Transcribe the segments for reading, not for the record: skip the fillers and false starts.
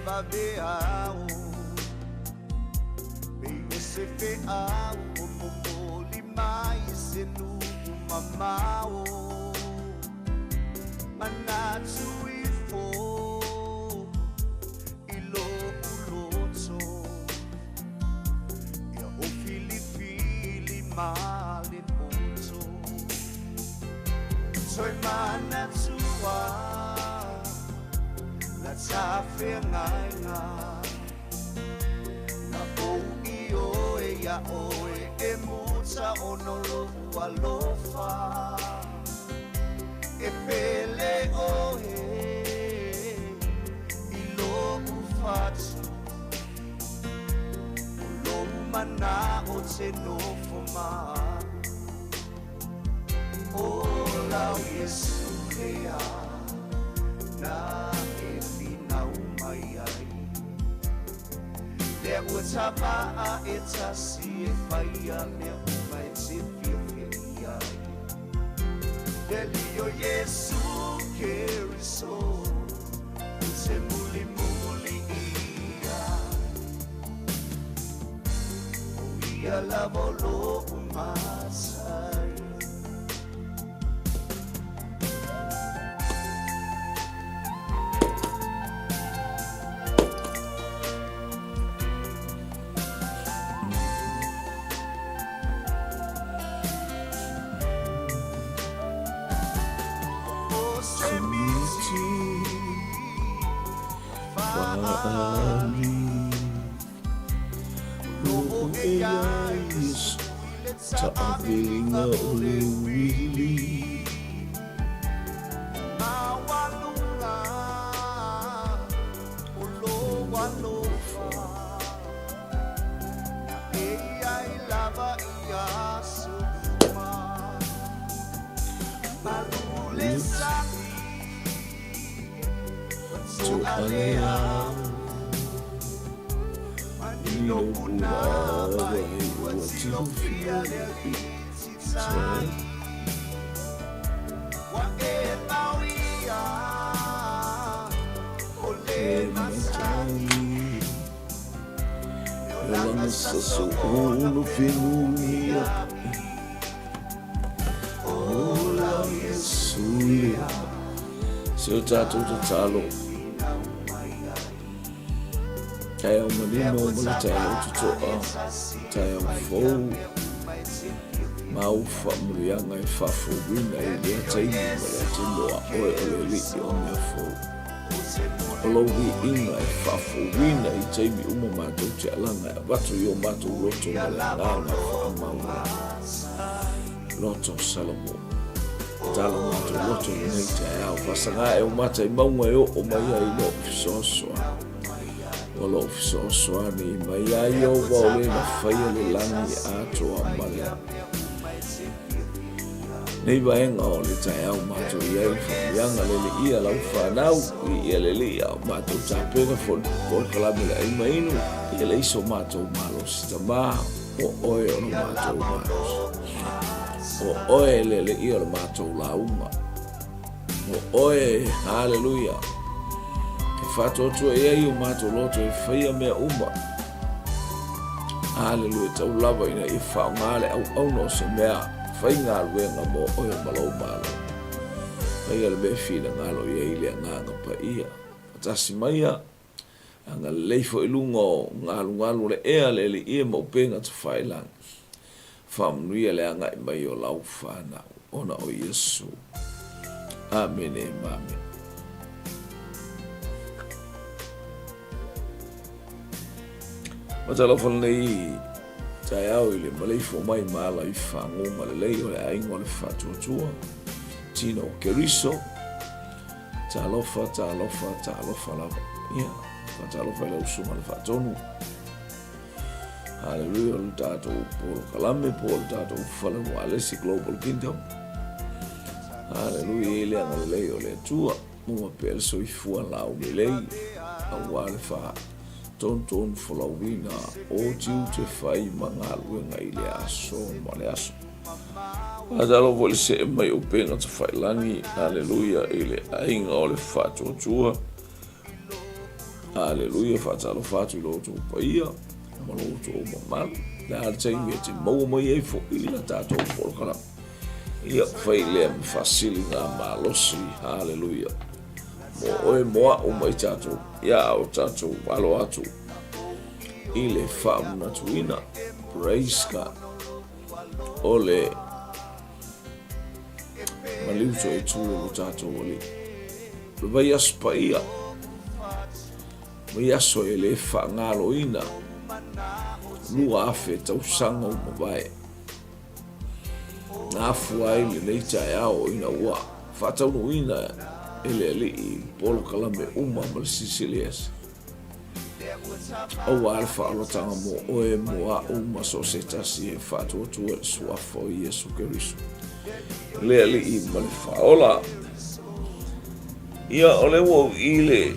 vaveao Pei o se feau o momoli mai se nuu mamao Manatu ifo i lo'u loto Ia o filifili ma le poto Toe manatua la tafeagaiga Na ou ioe iā oe e muta ona o lou alofa E pele oe i lou fatu O lou mana'o te nofo ma a'u O lau Iesu lea na e finau mai ai Lea ua tava'a e tasi e faia mea uma e te fiafia i ai Le Alii o Iesu Keriso ou te mulimuli i ai O ia lava o lo'u matai. O se miti faaali Lo'o e iā Iesu i le taaveliga o le uili Maualuga o lou alofa Na e i ai lava i aso uma Malu le sami To'a le ao Manino punāwai Ua tilofia le alii tai Ua e mau ia O le matagi E olaga saso ono fenumia'i O lau Iesu lea Se o tatou tatalo. Taeao manino ma le taeao totoa, taeao fou, ma au faamanuiaga e faafouina i lea taimi ma lea taimi o a oe o le Alii o mea fou. O lou viiga e faafouina i taimi uma matou te alaga e avatu i o matou loto ma le agaga faamaualalo. Loto Salomon. Tatalo matou loto i lenei taeao. Faasaga e o mata i mauga e oo mai ai lou fesoasoani. Ua lou fesoasoani mai ia Ieova o le na faia le lagi atoa ma le Nei vaega o le taeao matou i ai faamanuiaga le Alii lau fanau i le Alii a o matou tapena foi le polokalame le ai ma inu ia leai so matou malosi Tama o oe o le matou malosi O oe le Alii o le matou lauga. O oe, haleluia, e faatuatua i ai o matou loto e faia mea uma. Haleluia, tau lava ina ia faaaoga le auauna o se mea faigaluega mo oe ma lou Malo. Faia le mea e finagalo i ai le Agaga Paia. Faatasi maia, agalelei foi i luga o galugalu o le ea, le alii e ma upega tafailagi. Faamanuia le agai mai o lau fanau, ona o Iesu. Amene ma amene. Matalofa lenei taeao i le maleifua mai ma ala i fagoga lelei o le aiga o le Faatuatua, Tino Keriso. Talofa, talofa, talofa lava. Ia, faatalofa i lau usuga le faatonu. Haleluia, o le tatou polokalame po o le tatou fale ualesi Global Kingdom. Haleluia, i le agalelei o le Atua. Maua pea le soifua lau lelei, aua le fa tontonu folauina o tiute fai ma galuega i le aso ma le aso. Faatalofa i le see mai o upega tafailagi, haleluia, i le aiga o le faatuatua. Aleluia, faatalofa atu i lo outou paia ma lo outou mamalu. Le a le taimi e te maua mai ai foi la tatou polokalame. Ia fai lea ma faasiliga malosi. Haleluia. Mo oe mo a'u ma i tatou, ia a o tatou alo atu i le faamanatuina. Praise God. O le maliu toaitu o lo tatou Alii. O le vaiaso paia, vaiaso e le faagaloina, 2000 tausaga ua mavae. Na afua ai lenei taeao ina ua faataunuuina e le Alii polokalame uma ma le Silisili Ese. Aua le faaolataga mo oe, mo a'u ma so o se tasi e faatuatua i le Suafa o Iesu Keriso, le Alii ma le Faaola. Ia, o lea ua ou i le,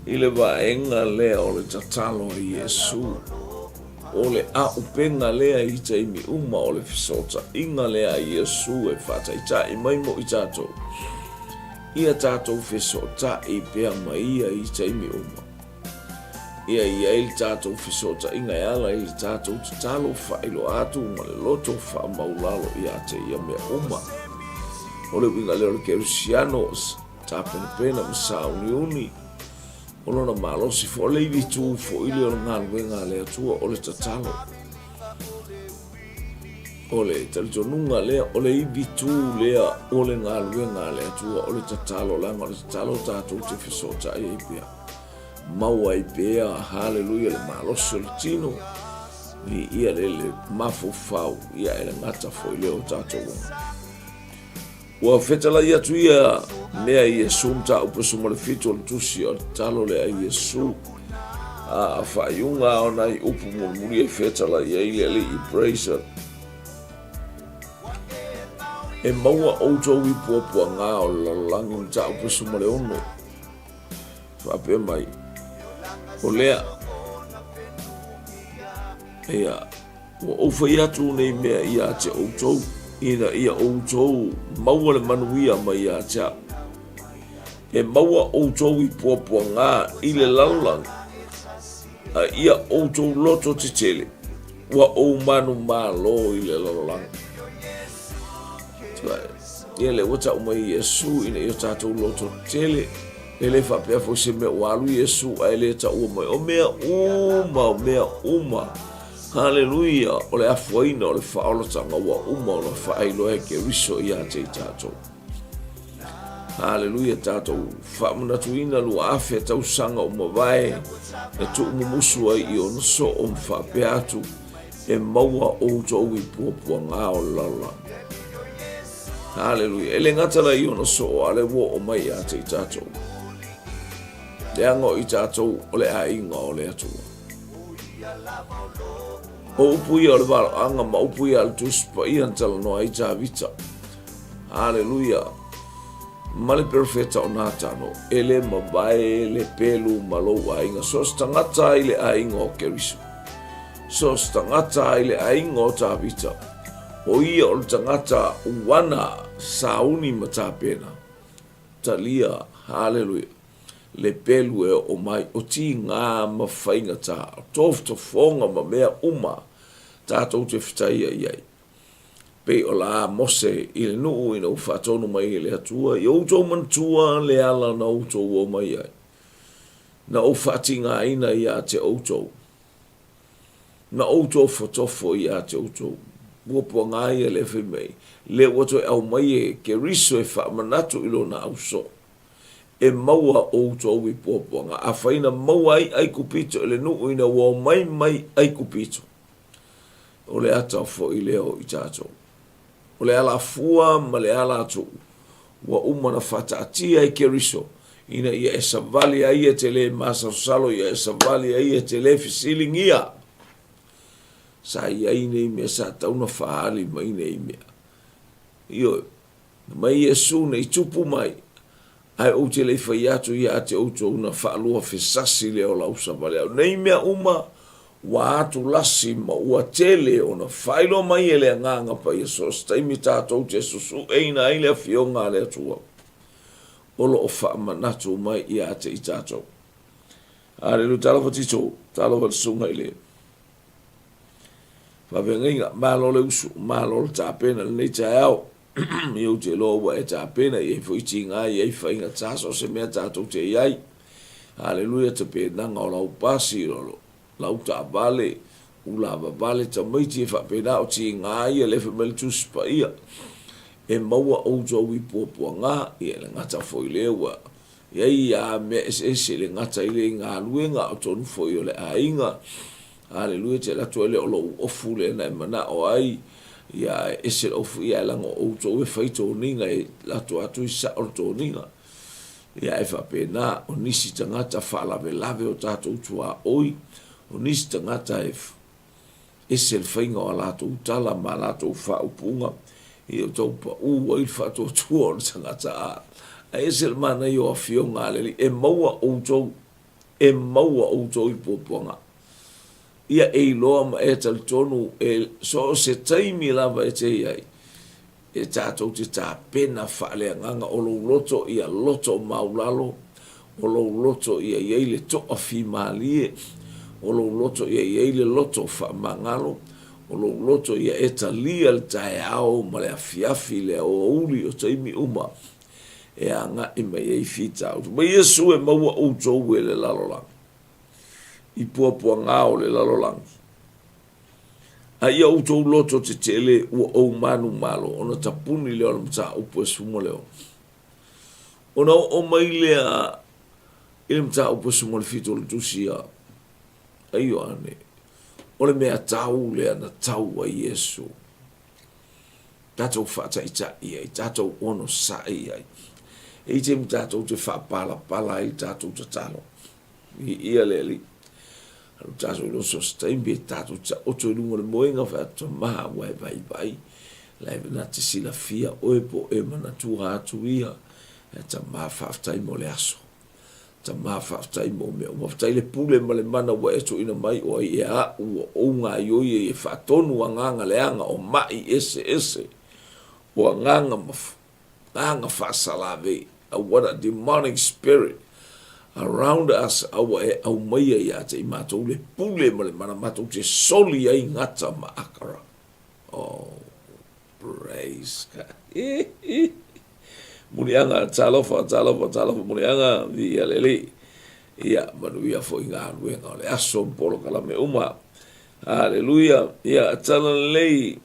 i le vaega lea o le tatalo a Iesu. O le a'upega lea i taimi uma o le fesootaiga lea a Iesu e faataitai mai mo i tatou, ia tatou fesootai pea ma Ia i taimi uma. Ia i ai le tatou fesootaiga e ala i le tatou tatalo faailoa atu ma le loto faamaulalo ia te ia mea uma. O le uiga lea o le Kerisiano, tapenapena ma sauniuni. O lona malosi foi, o le ivi tu foi lea o le galuega a le Atua, o le tatalo. O le talitonuga lea, o le ivi tu lea o le galuega a le Atua, o le tatalo, leaga o le tatalo tatou te fesootai ai pea. Maua ai pea, haleluia, le malosi o le tino, viia le le mafaufau, ia e le gata foi lea o tatou oga. Ua fetalai atu ia mea i Iesu mataupu 17 o le tusi o le tatalo lea a Iesu. A faaiuga o nai upu mulimuli e fetalai ai le Alii Brazer. E maua outou i puapuaga o le lalolagi mataupu 16. Faapea mai, o lea, ia, Ua ou fai atu nei mea ia te outou, ina ia outou maua le manuia mai ia te au. E maua outou i puapuaga i le lalolagi, a ia outou loto tetele, ua ou manumalo i le lalolagi. Ia lea ua tau mai Iesu ina ia tatou loto tetele, e le faapea foi se mea ua alu Iesu ae le taua mai o mea uma, o mea uma. Haleluia! O le afuaina o le faaolataga ua uma ona faailoa e Keriso ia te i tatou. Haleluia! Tatou faamanatuina 2000 tausaga ua mavae e tuumumusu ai i ona soo ma faapea atu, E maua outou i puapuaga o le lalolagi. Haleluia! E le gata la i ona soo, a o lea ua oo mai ia te i tatou. Leaga o i tatou o le aiga o le Atua. O upu ia o le valoaga ma upu ia a le Tusi Paia na talanoa ai Tavita. Haleluia! Ma le perofeta o Natano, e le mavae le pelu ma lou aiga, so o se tagata i le aiga o Keriso, so o se tagata i le aiga o Tavita, o ia o le tagata uana sauni ma tapena. Talia, haleluia, le pelu e oo mai, o tigā ma faigata, o tofotofoga ma mea uma tatou te fetaia i ai. Pei o la Mose i le nuu ina ua faatonu mai e le Atua, ia outou manatua le ala na outou omai ai, na ou faatigaina ia te outou, na ou tofotofo ia te outou. Puapuaga ia lea fai mai, lea ua toe aumai e Keriso e faamanatu i lona ausoo, e maua outou i puapuaga. Afai na maua ai Aikupito i le nuu ina ua omai mai Aikupito, o le ata foi lea o i tatou. O le alafua ma le alatuu ua uma ona faataatia e Keriso ina ia e savali ai e te le masalosalo, ia e savali ai e te le fesiligia. Sa i ai nei mea sa tatau ona faaali mai nei mea. Ioe, mai Iesu nei tupu mai, ae ou te le i fai atu ia te outou na faalua fesasi lea o lau savali au. Nei mea uma ua atu lasi ma ua tele ona faailoa mai e le Agaga Paia so o se taimi tatou te susueina ai le Afioga a le Atua. o lo o faamanatu mai ia te i tatou. Aleluia, talofa Tito, talofa le susuga i le faafeagaiga. Malo le usu, malo le tapena i lenei taeao. Ia ou te iloa ua e tapena, e i ai foi tiga, e i ai faigata, so o se mea tatou te i ai. Aleluia, tapenaga o lau pasi, lau taavale, ulavavale tamaiti e faapena o tiga ia lea fai mai le Tusi Paia e maua outou i puapuaga, ia e le gata foi i lea ua i ai lava mea eseese, e le gata i le galuega a o tonu foi o le aiga. Aleluia, te alu atu ai lea o lou ofu lea na e manao ai, ia ae ese le ofu, ia ae leaga o outou e fai toniga, e lato atu i sao le toniga. Ia ae faapena, o nisi tagata faalavelave o tatou tuaoi, o nisi tagata e ese le faiga o a latou tala ma a latou faaupuga, ia ua tau pau ai le faatuatua o le tagata a. Ae ese le manaia o afioga a le Alii, e maua outou, e maua outou i puapuaga. Ia e iloa ma e talitonu e so o se taimi lava e te i ai, e tatou te tapena faaleagaga o lou loto ia loto maulalo, o lou loto ia i ai le toafimalie, o lou loto ia i ai le loto faamagalo, o lou loto ia e talia le taeao ma le afiafi, le aoauli o taimi uma e agai mai ai fitauli. Ma Iesu e maua outou e le lalolagi, i puapuaga o le lalolagi. A ia outou loto tetele ua ou manumalo ona tapuni lea o le mataupu e 16. Ona oo mai lea i le mataupu e 17 o le tusi a Ioane, o le mea tau lea na tau ai Iesu, tatou faataitai ai, tatou onosai ai. E i ai taimi tatou te faapalapala ai le tatou tatalo. Viia le Alii. Alu tatou i loso se taimi e tatou taoto i luga o le moega fai atu tama ua e vaivai la e na te silafia oe po o e manatua atu ia e tama faafetai mo le aso. Tama faafetai mo mea uma. Faafetai le pule ma le mana ua e tuuina mai o ai e a'u ua ou gaoioi ai e faatonu agaga leaga o ma'i eseese o agaga ma agaga faasalavei, what a demonic spirit around us, a ua e aumaia ia te i matou le pule ma le mana matou te soli ai gata ma akara. Oh, praise God. Muliaga, talofa, talofa, talofa, muliaga, viia le Alii. Ia, manuia foi galuega o le aso ma polokalame uma. Haleluia. Ia, tala lelei.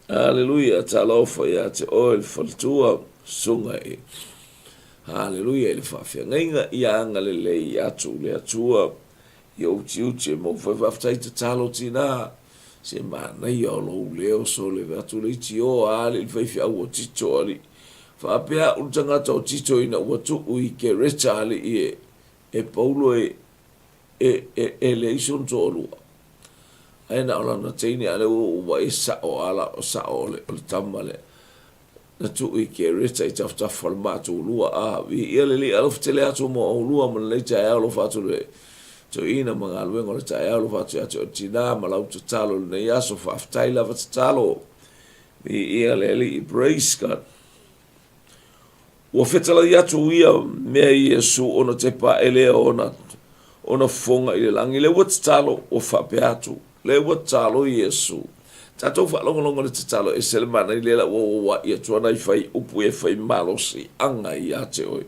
Aleluia, talofa ia te oe le faletua, susuga i Aleluia i le faafeagaiga, ia agalelei atu le Atua i ou tiute ma ou fai. Faafetai tatalo tina, se manaia o lou leo sole atu le iti o a alii le faifeau o Tito alii. Faapea au le tagata o Tito ina ua tuu i Kereta alii e, e Paulo e, e, e, e leai sona toalua. Ae na o lana teine a lea ua ou vaai e sao ala o sao o le, o le tama lea. Na tuu i Kereta i tafatafa o le matou lua a viia le Alii alofa tele atu mo oulua ma lenei taeao alofa atu le toeaina ma galuega o le taeao alofa atu ia te oe tina ma lau tatalo i lenei aso faafetai lava tatalo viia le Alii praise God. Ua fetalai atu ia mea i Iesu ona tepa ae lea ona, ona fofoga i le lagi. Lea ua tatalo, ua faapea atu, lea ua tatalo Iesu. Tatou faalogologo i le tatalo ese le manaia lea la ua ouai atu ana i fai upu e fai malosiaga ia te oe.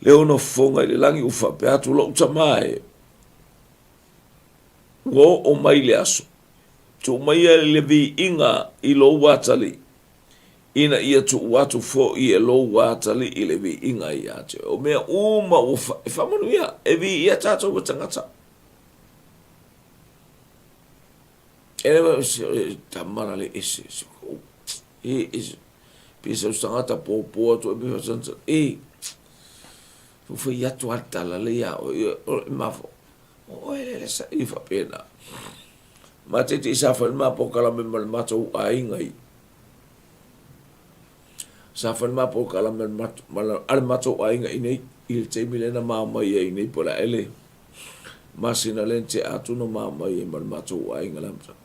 Lea ona fofoga i le lagi ua faapea atu, lou tama e, ua oo mai le aso, tuu maia le viiga i lou atalii, ina ia tuu atu foi e lou atalii le viiga ia te oe. O mea uma ua fa, e faamanuia, e viia tatou e tagata. E le e tama la le ese, e ese, pe sau se tagata pōpō atu e pe e, fai atu a le tala le ia oe, e mafua. O oe le le saʻi faapena. Ma teteʻi sa fai le ma polokalame ma le matou aiga i sa fai le ma polokalame ma le matou aiga i nei i le taimi lea na ma omai ai nei po o le a ea le masina lea na tea atu na ma omai ai ma le matou aiga le amataga.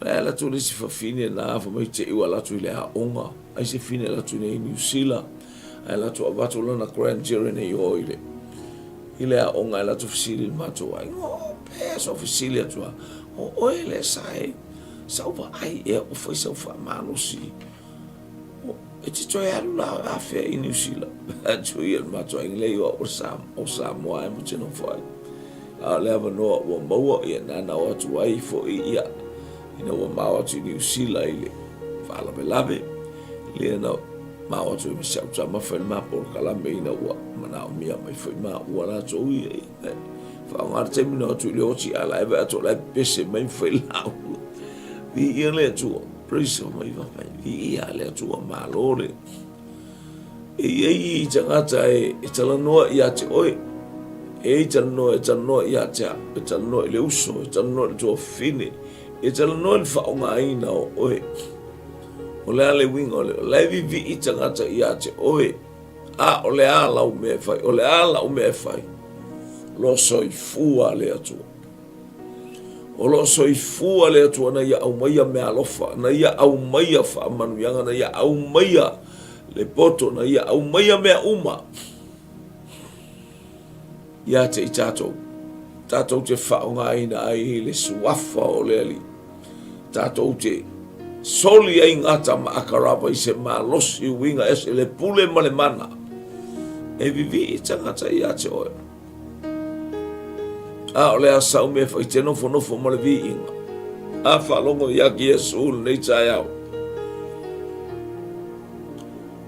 Mai ala atu le isi fafine na fa mai te i ua atu i le aoga. Ai se fine ala atu nei New Zealand. Ai ala atu avatu lana grand jury nei o i le i le aoga ala atu fesili le matou aiga. O pe so fesili atu a. O oe le sa e sa u vaai ea ua fai sau faamalosi. E te toe alu la afea i New Zealand. Atu ia le matou aiga leai o au o Samoa e mo te nofo ai. A o le avanoa ua maua ia nana o atu ai foi ia ina ua mao atu i Niu Sila i le faalavelave lea na mao atu ai ma si au tama fai le ma polokalame ina ua manaomia mai foi ma ua latou ia ia faaaoga le taimi na o atu i le oti a la e vaai atu o la e pepese mai ma fai lauga. Viia le Atua. Praise the mai vai. Viia le Atua malo le. E i ai tagata e, e talanoa ia te oe. E i talanoa, e talanoa ia te au, e talanoa i le uso, e talanoa i le tuafafine, e talanoa i le faaaogaina o oe. O le a le uiga o le, o la e vivii tagata ia te oe, a o le a lau mea e fai, o le a lau mea e fai. O lo soifua le Atua. O lo o soifua le Atua na ia aumaia meaalofa, na ia aumaia faamanuiaga, na ia aumaia le poto, na ia aumaia mea uma ia te i tatou. Tatou te faaaogaina ai le suafa o le Alii. Tatou te soli ai gata ma akarava i se malosi uiga ese le pule ma le mana. E vivii tagata ia te oe. A o le a sau mea fai te nofonofo ma le viiga. A faalogo ia ki Iesu lenei taeao.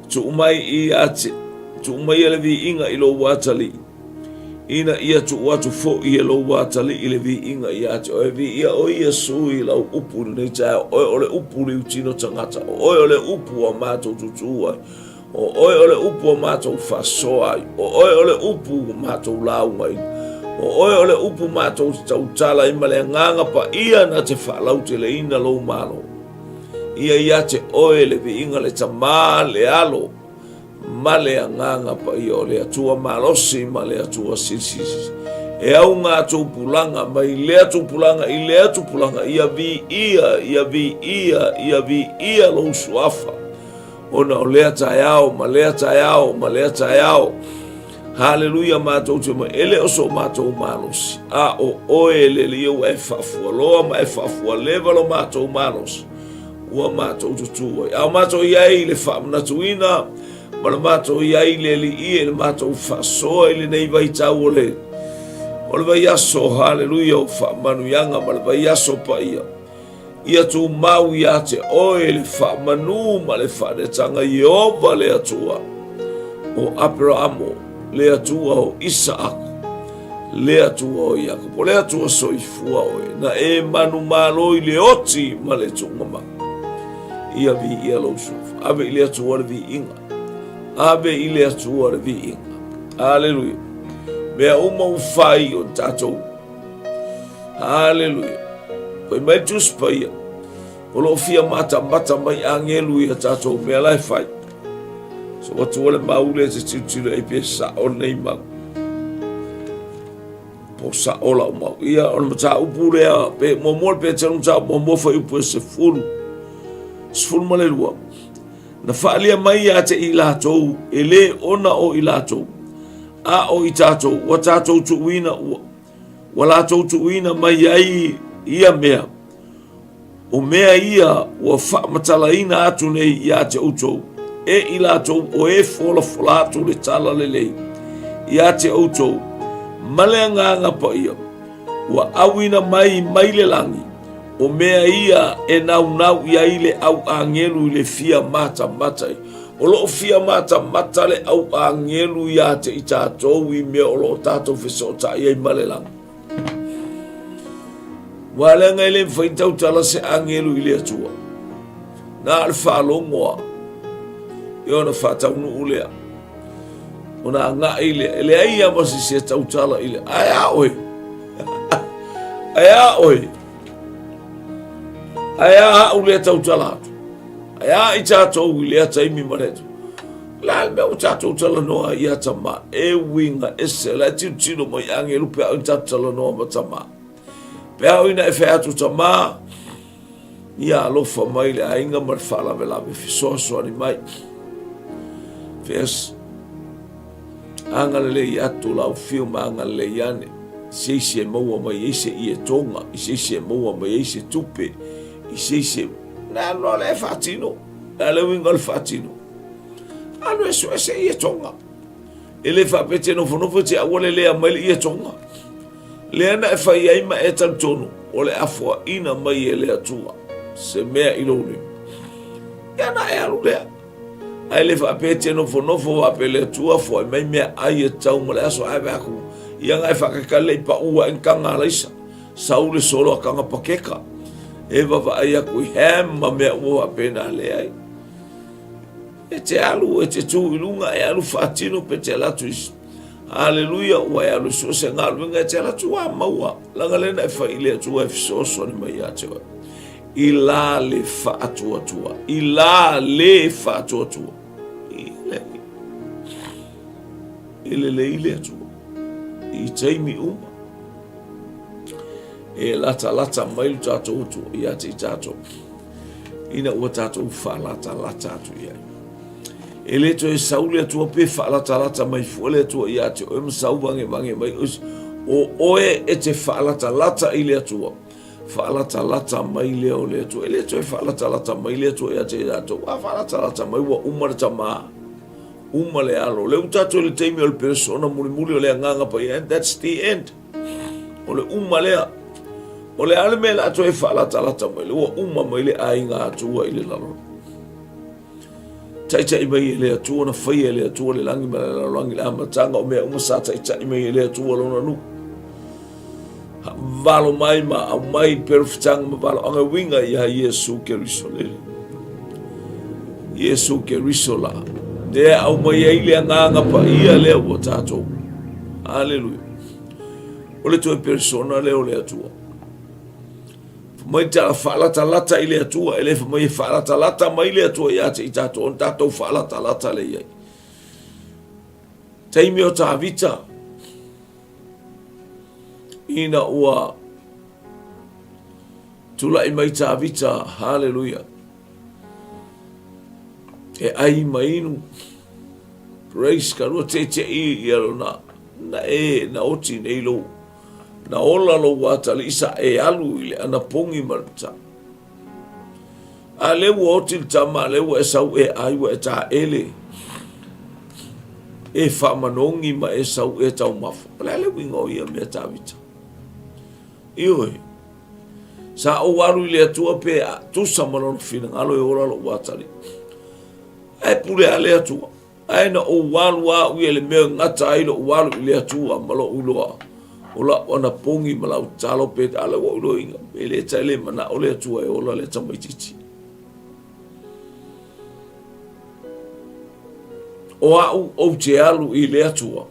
Tuu mai ia te, tuu mai le viiga i lou atalii. Ina ia tuu atu foi e lou atalii le viiga ia te oe. Viia oe Iesu i lau upu i lenei taeao. Oe o le upu liutino tagata. O oe o le upu a matou tutū ai. O oe o le upu a matou faasoa ai. O oe o le upu ua matou laugaina. O oe o le upu matou te tautala ai ma le Agaga Paia na te faalauteleina lou Malo. Ia ia te oe le viiga le Tamā, le Alo, ma le Agaga Paia o le Atua malosi ma le Atua silisili. E au ngā tupulaga mai lea tupulaga i lea tupulaga, ia viia, ia viia, ia viia lou suafa. Ona o lea taeao ma lea taeao ma lea taeao. Haleluia matou te mai, e le o so matou malosi, a o oe le Alii ua e faafualoa ma e faafualeva lo matou malosi, ua matou tutū ai. A o matou i ai i le faamanatuina ma le matou i ai i le Alii e le matou faasoa i lenei vaitau o le o le vaiaso, haleluia, o faamanuiaga ma le vaiaso paia. Ia tumau ia te oe le faamanu ma le faanetaga Ieova le Atua o Aperaamo, le Atua o Isaako, le Atua o Iakopo, le Atua soifua oe, na e manumalo i le oti ma le tuugamau. Ia viia lou suafa. Ave i le Atua le viiga. Ave i le Atua le viiga. Aleluia. Mea uma ua fai o tatou Haleluia. Fai mai le Tusi Paia, o lo o fia matamata mai agelu ia tatou mea la e fai. So atua le mau lea te tilotilo ai pe sao lenei mau. Po sao lau mau. Ia, o le mataupu lea, pe muamua le Petelo mataupu muamua fuaiupu e 10, 12. Na faaalia mai ia te i latou, e lē ona o i latou, a o i tatou, ua tatou tuuina, ua, ua latou tuuina mai ai ia mea, o mea ia ua faamatalaina atu nei ia te outou, e i latou o e folafola atu le tala lelei ia te outou, ma le Agaga Paia, ua auina mai mai le lagi, o mea ia e naunau i ai le au agelu i le fia matamata ai. O lo o fia matamata le au agelu ia te i tatou i mea o lo o tatou fesootai ai ma le lagi. Ua leaga e le mafai ona tautala se agelu i le Atua. Na o le faalogo lava. Ia ona faataunuu lea. Ona agai lea. E leai lava ma se isi e tautala i le, ae a oe? Ae a oe? Ae a au lea tautala atu? Ae a i tatou i lea taimi ma lea taimi? La le mea ua tatou talanoa ia tama, e uiga ese, la e tilotilo mai agelu pe a o ina tatou talanoa ma tama. Pe a o ina e fai atu tama, Ia alofa mai le aiga ma le faalavelave fesoasoani mai. Verse Agalelei atu lau fiu ma agalelei ane, i se isi e maua mai ai se ietoga, i se isi e maua mai ai se tupe, i se isi e... Na alu loa lea e faatino. Le a le uiga o le faatino? Alu e sue se ietoga. E le faapea e te nofonofo e te aua le lea mai le ietoga. Lea na e fai ai ma e talitonu, o le afoaina mai e le Atua se mea i lou lima. Ia na e alu lea. Ae le faapea e te nofonofo faapea le Atua foai mai mea ai e tau ma le aso ae vaai atu ia na e faakaikali le i pau ae ni taga alaisa. Sau le solo a taga pakeka. E vavaai atu i ham ma mea uma faapena leai. E te alu, e te tu i luga, e alu faatino pe te alu atu i Haleluia, ua e alu e sue se galuega e te alu atu ua maua. Laga lea na e fai i le Atua e fesoasoani mai ia te oe. I la le faatuatua, i la le faatuatua. I le, e lelei le Atua. I taimi uma. E latalata mai lo tatou Atua ia te i tatou. Ina ua tatou faalatalata atu i ai. E le toe sau le Atua pe faalatalata mai fua le Atua ia te oe ma sau vagevage mai oe. O oe e te faalatalata i le Atua. Faalatalata mai lea o le Atua. E le toe faalatalata mai le Atua ia te tatou. A faalatalata mai ua uma le tamā. Uma le alo. Lea ua tatou i le taimi o le persona mulimuli o le Agaga Paia. And that's the end. O le uma lea. O le a le mea o le a toe faalatalata mai? Lea ua uma mai le aiga Atua i le lalolagi. Taitai mai e le Atua na faia e le Atua le lagi ma le lalolagi le amataga o mea uma sa taitai mai e le Atua lona nuu. Valo mai ma aumai perofitaga ma valoaga uiga ia Iesu Keriso lele. Iesu Keriso la. Lea aumai ai le agaga paia lea ua tatou. Aleluia. O le toe persona lea o le Atua. Mai ta faalatalata i le Atua, e le fai mai e faalatalata mai le Atua ia te i tatou, ona tatou faalatalata lea i ai. Taimi o Tavita, ina ua tulai mai Tavita, haleluia, e ai ma inu, praise God, ua teitei ia lona, na e, na oti nei lou, Na ola lou atalii sa e alu i le anapogi ma le matā. A lea ua oti le tama, a lea ua e sau e ai, ua e taele, e faamanogi ma e sau e taumafa. O le a le uiga o ia mea Tavita? Ioe, sa ou alu i le Atua pe tusa ma lona finagalo e ola lou atalii. Ae pule a le Atua. Ae na ou alu au ia i le mea e gata ai lou alu i le Atua ma lou iloa, o lau anapogi ma lau tatalo pe a le ua ou iloaina, e le ta le manao le Atua e ola lea tamaitiiti. O au ou te alu i le Atua,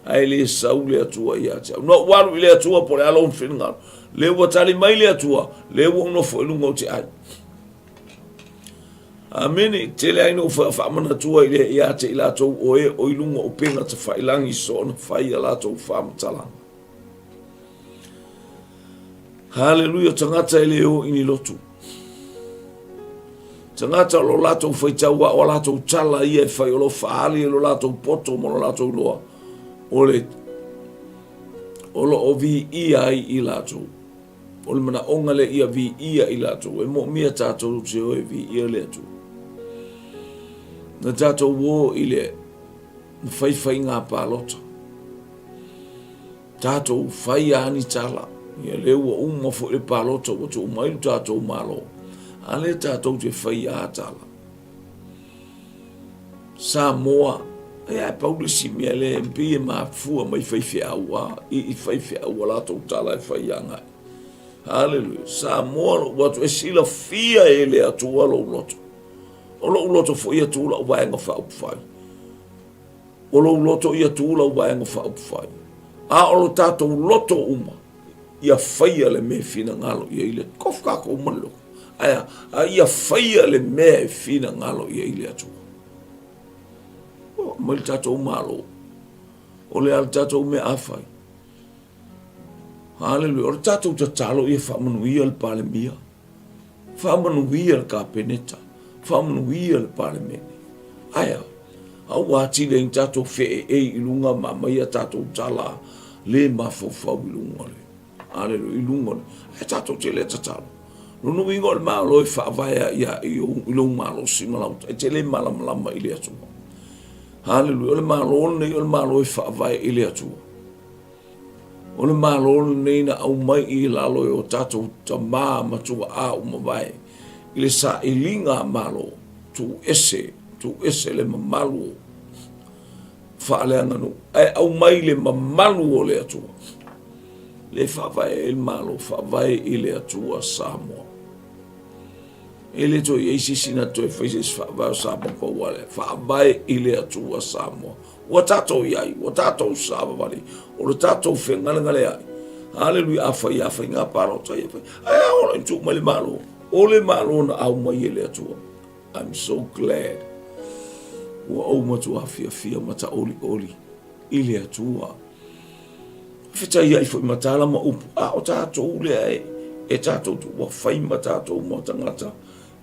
ae le sau le Atua ia te au. Na ou alu i le Atua po o le a lou finagalo, lea ua tali mai le Atua, lea ua ou nofo i luga ou te ai. Amene. Tele ai na ou faamanatua i le ia te i latou o e o i luga o upega tafailangi soona fai a latou faamatalaga. Haleluia, tagata e le o i ni lotu. Tagata o lo latou faitau a o a latou tala ia e fai o lo faali e lo latou poto ma lo latou loa o le o lo o viia ai i latou. O le manaoga lea ia viia i latou, e moomia tatou te o e viia le Atua. Na tatou o i le faifaiga palota. Tatou fai a ni tala. Ia lea ua uma foi le palota ua tuu mai lo tatou Malo. A lea tatou te fai a tala. Samoa, ia e pau le isi mea lea e pei e mafua mai faifeau a i faifeau a latou tala e fai agai. Haleluia. Samoa lou atu e silafia e le Atua lou loto. O lou loto foi ia tu lau vaega faaupufai. O lou loto ia tu lau vaega faaupufai. A o lo tatou loto uma, ia faia le mea e finagalo i ai le tofu tatou ma le loto. Ae a? A ia faia le mea e finagalo i ai le Atua. Ua mai le tatou Malo. O le a le tatou mea a fai? Haleluia. O le tatou tatalo ia faamanuia le Palemia. Faamanuia le Kapeneta, faamanuia le Palemene. Ae a? A ua atili ai tatou feeei i luga ma aumai a tatou tala le mafaufau i luga o le Aleluia, i luga o le ae tatou te le tatalo. Lona uiga o le Malo e faavae ia i lou malosi ma lau, e te le malamalama i le Atua. Aleluia, o le Malo lenei o le Malo e faavae i le Atua. O le Malo lenei na aumai i lalo e o tatou tamā ma tua'a ua mavae i le sailiga a Malo, tuu ese, tuu ese le mamalu o faaleaganuu, ae aumai le mamalu o le Atua. Le faavae ai le Malo, faavae i le Atua Samoa. E le toe i ai se isi na toe fai se isi faavae o Samoa pau lava lea. Faavae i le Atua Samoa. Ua tatou i ai, ua tatou savavali, o le tatou fegalegaleai. Haleluia, a fai a faiga palota ia fai. Ae a ola i tuu mai le Malo. O le Malo na aumai e le Atua. I'm so glad. Ua ou matua fiafia ma taolioli i le Atua. Fetaiai foi ma tala ma upu, a o tatou lea e, e tatou ua fai ma tatou ma tagata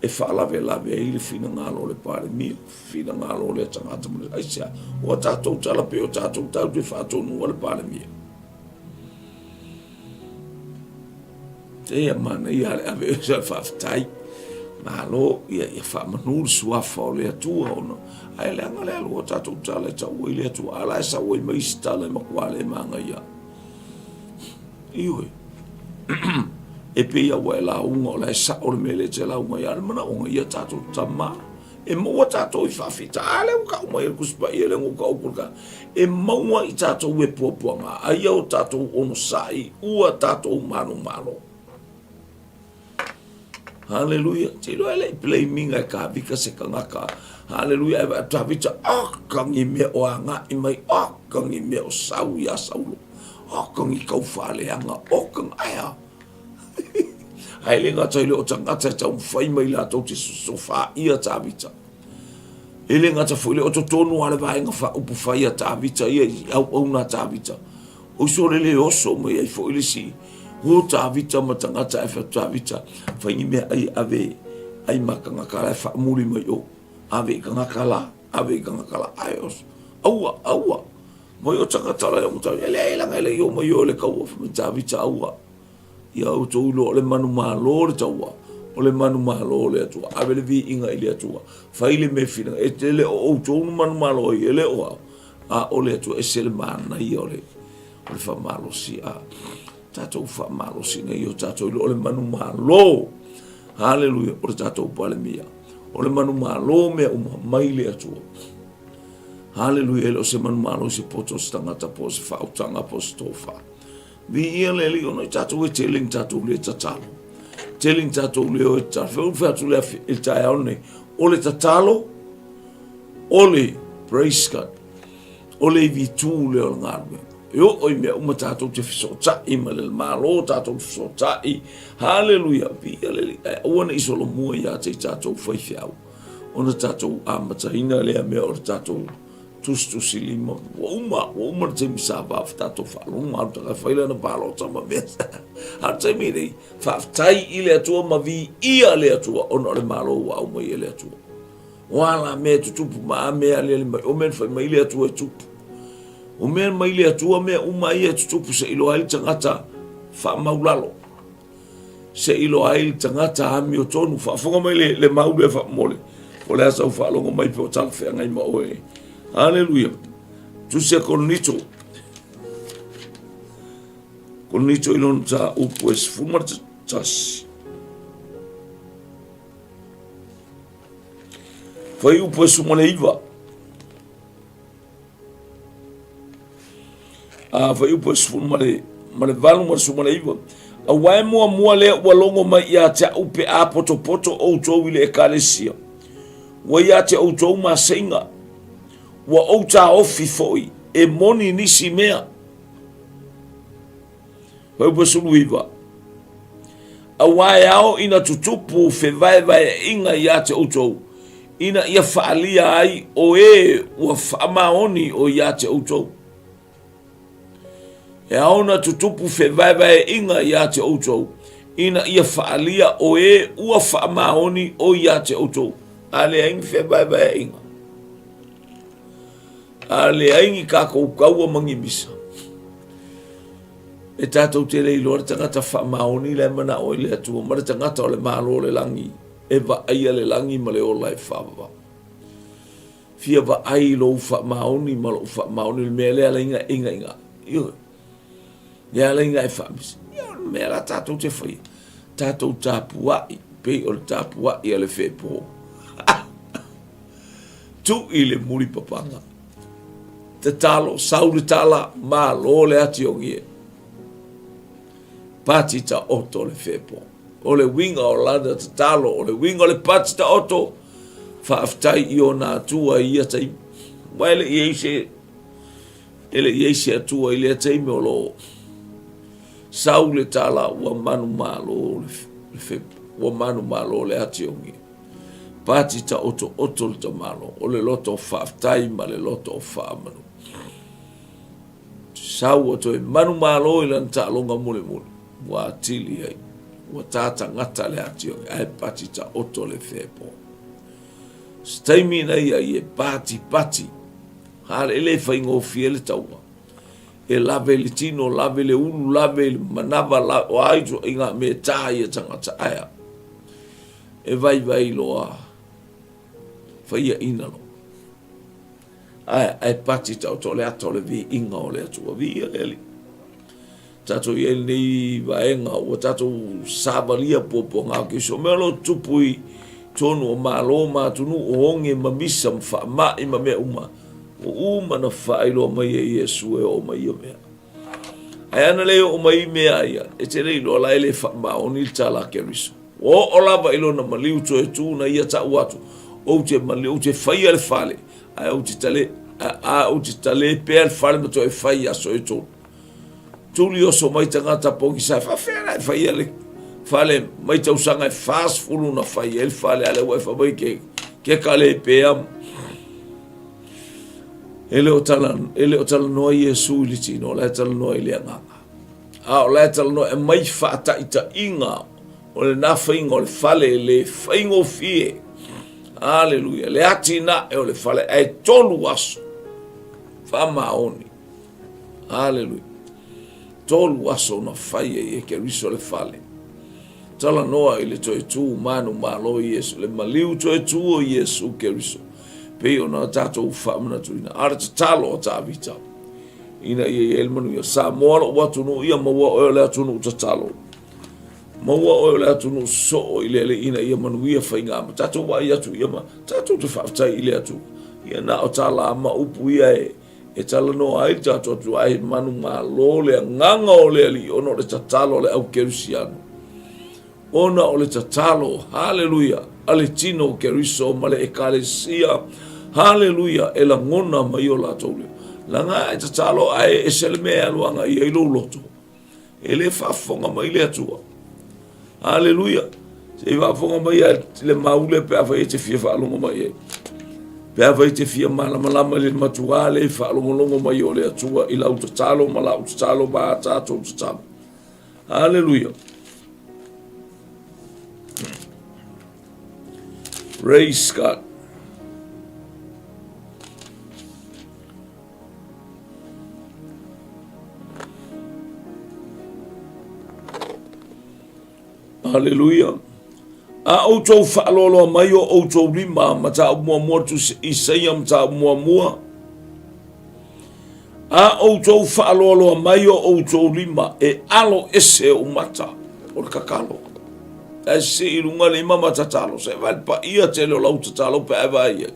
e faalavelave ai le finagalo o le Palemia, finagalo o lea tagata ma le aisea. O a tatou tala pei o tatou tatou te faatonuina le Palemia. Ia manaia le ave o se faafetai. Malo, ia, ia faamanu le suafa o le Atua ona ae leaga le alu o tatou tala e tau ai le Atua, a la e sau ai ma isi tala e matua le manaia. Ioe. E pei a ua e lauga o la e sao le mea lea e te lauga ai, a o le manaoga ia tatou tama e maua tatou i faafita. A lea ua tau mai e le Tusi Paia lea na ou tau atu le e maua i tatou e puapuaga, aia o tatou onosai ua tatou manumalo. Haleluia. Te iloa e le i blaming e Tavita se tagata. Haleluia. E vaai Tavita, oka ni mea o agai mai, oka ni mea o sau iā Saulo, oka ni tau faaleaga, oka ni, ae a? Ae le gata i lea o tagata e taumafai mai latou te sosofaia Tavita. E le gata foi i lea o totonu lava o le vaega faaupufai a Tavita ia i auauna a Tavita. O sole le oso mai ai foi le isi o Tavita ma tagata ae fai atu Tavita, fai ni mea ai ave ai ma tagata la e faamuli mai o, ave i tagata la, ave i tagata la, ae oso. Aua, aua, mai o tagata la e o Tavita, e leai laga e le i o mai o le kaua, fai mai Tavita, aua. Ia outou iloa o le manumalo le taua, o le manumalo le Atua. Ave le viiga i le Atua. Fai le mea fina. E te le o outou na manumalo ai, e le o au. A o le Atua, ese le manaia o le, o le faamalosi. A tatou faamalosi nei o tatou iloa o le manumalo. Haleluia, o le tatou Palemia. O le manumalo mea uma mai le Atua. Haleluia, e le o se manumalo i se poto o se tagata po o se faautaga po o se tofa. Viia le Alii ona i tatou e tele ni tatou le tatalo. Tele ni tatou le o e tatalo. Fai fai atu le afi i le taeao nei. O le tatalo, o le praise God, o le ivi tū lea o le galuega. E oo i mea uma tatou te fesootai ma le Malo, tatou te fesootai. Haleluia, viia le Alii. Ae aua ne i solomua ia te i tatou faifeau, ona tatou amataina lea mea o le tatou tusitusi lima, ua uma, ua uma le taimi sa va tatou faalogo alu tagata fai lana palota ma mea. A o le taimi nei, faafetai i le Atua ma viia le Atua ona o le Malo ua aumai e le Atua. O a la mea e tutupu ma a mea aliali mai, o mea na fai mai le Atua e tupu. O mea mai le Atua mea uma ia e tutupu seia iloa ai le tagata faamaulalo. Seia iloa ai le tagata amiotonu. Faafofoga mai le, le mau lea faamomole. O le a sau faalogo mai pe o talafeagai ma oe. Haleluia. Tusi a Korinito. Korinito i lona mataupu e 11. Fuaiupu e 19. A fuaiupu e 18 ma le 19. Aua e muamua lea ua logo mai ia te au pe a potopoto outou i le ekalesia. Ua ia te outou maseiga. Ua ou taofi foi e moni nisi mea. Fuaiupu e 19. Aua e ao ina tutupu fevaevaeaiga ia te outou, ina ia faaalia ai o e ua faamaoni o ia te outou. E ao ona tutupu fevaevaeaiga ia te outou, Ina ia faaalia o e ua faamaoni o ia te outou. A leai ni fevaevaeaiga. A leai ni tatou taua ma ni misa. E tatou te le iloa le tagata faamaoni la e manao ai le Atua ma le tagata o le Malo o le lagi e vaaia le lagi ma le ola e faavavau. Fia vaai i lou faamaoni ma lou faamaoni le mea lea ala ai na inga. Ioe. Lea ala ai na e faamisi. Ia o le mea la tatou te faia. Tatou tapuai pei o le tapuai a le feepo. Tui le mulipapaga. Tatalo, sau le tala, malo le ati o gie. Pati taoto le feepo. O le uiga o lana tatalo, o le uiga o le pati taoto, faafetai i ona Atua i ia taimi. Aua e le i i ai se, e le i i ai se Atua i lea taimi o lo o sau le tala ua manumalo le fepo, ua manumalo le ati o gie. Pati taotooto le tamalo, o le loto faafetai ma le loto faamanu. Sau ua toe manumalo i lana taaloga mulimuli, ua atili ai, ua tā tagata le ati o ae pati taoto le fepo. Se taimi ina ia i e patipati, hale e le faigofie le taua. E lave i le tino, lave i le ulu, lave i le manava, o a ituaiga mea e tā ia tagata aea. E vaivai loa, faiaina loa. Ae, ae pati taoto o le ata o le viiga o le Atua. Viia le Alii. Tatou i ai lenei vaega ua tatou savalia puapuaga o Keriso. O mea o lo o tupu i tonu o malo ma atunuu o oge ma misa ma faamai ma mea uma, ua uma na faailoa mai e Iesu e oo mai ia mea. Ae ana le oo mai mea ia, e te le iloa la e le faamaoni le tala a Keriso. Ua oo lava i lona maliu toe tu na ia tau atu, Ou te maliu, ou te faia le fale, ae ou te tale, a, ou te tale pea le fale ma toe fai i aso e tolu. Tuli oso mai tagata pogisa e faafefea la e faia le fale mai tausaga e 40 na fai ai le fale, a lea ua e fai mai ke, ke kale pea. E le o tala, e le o talanoa Iesu i le tino, o la e talanoa i le agaga. A o la e talanoa e aumai faataitaiga o lena faiga o le fale e le faigofie. Aleluia. Le atinae o le fale ae tolu aso. Faamaoni. Aleluia. Tolu aso na fai ai e Keriso le fale. Talanoa i le toe tu manu malo Iesu, le maliu toe tu o Iesu Keriso. Pei ona tatou faamanatuina. A o le tatalo a Tavita. Ina ia i ai le manuia. Samoa lou atunuu ia maua oe o le atunuu tatalo. Maua oe o le atunuu soo i le Alii ina ia manuia faiga ma tatou vaai atu ia ma tatou te faafetai i le Atua. Ia na o tala ma upu ia e e talanoa ai le tatou atunuu ae manumalo le agaga o le Alii ona o le tatalo a le au Kerisiano. Ona o le tatalo, haleluia, a le tino o Keriso ma le Ekalesia, haleluia, e lagona mai o latou leo. Laga e tatalo ae ese le mea e alu agai i ai lou loto. E le faafofoga mai le Atua. Haleluia. Se i faafofoga mai a le maule pe afai e te fia faalogo mai ai. Pe afai e te fia malamalama i le matuā le faalogologo mai o le Atua i lau tatalo ma lau tatalo ma a tatou tatalo. Haleluia. Praise God. Haleluia. A outou faaloaloa mai o outou lima, mataupu muamua Tusi Isaia mataupu muamua. A outou faaloaloa mai o outou lima, e alo ese ou mata, o le tatalo. Ae sii i luga lima ma tatalo, se vaai le paia tele o lau tatalo pe a e vaai ai.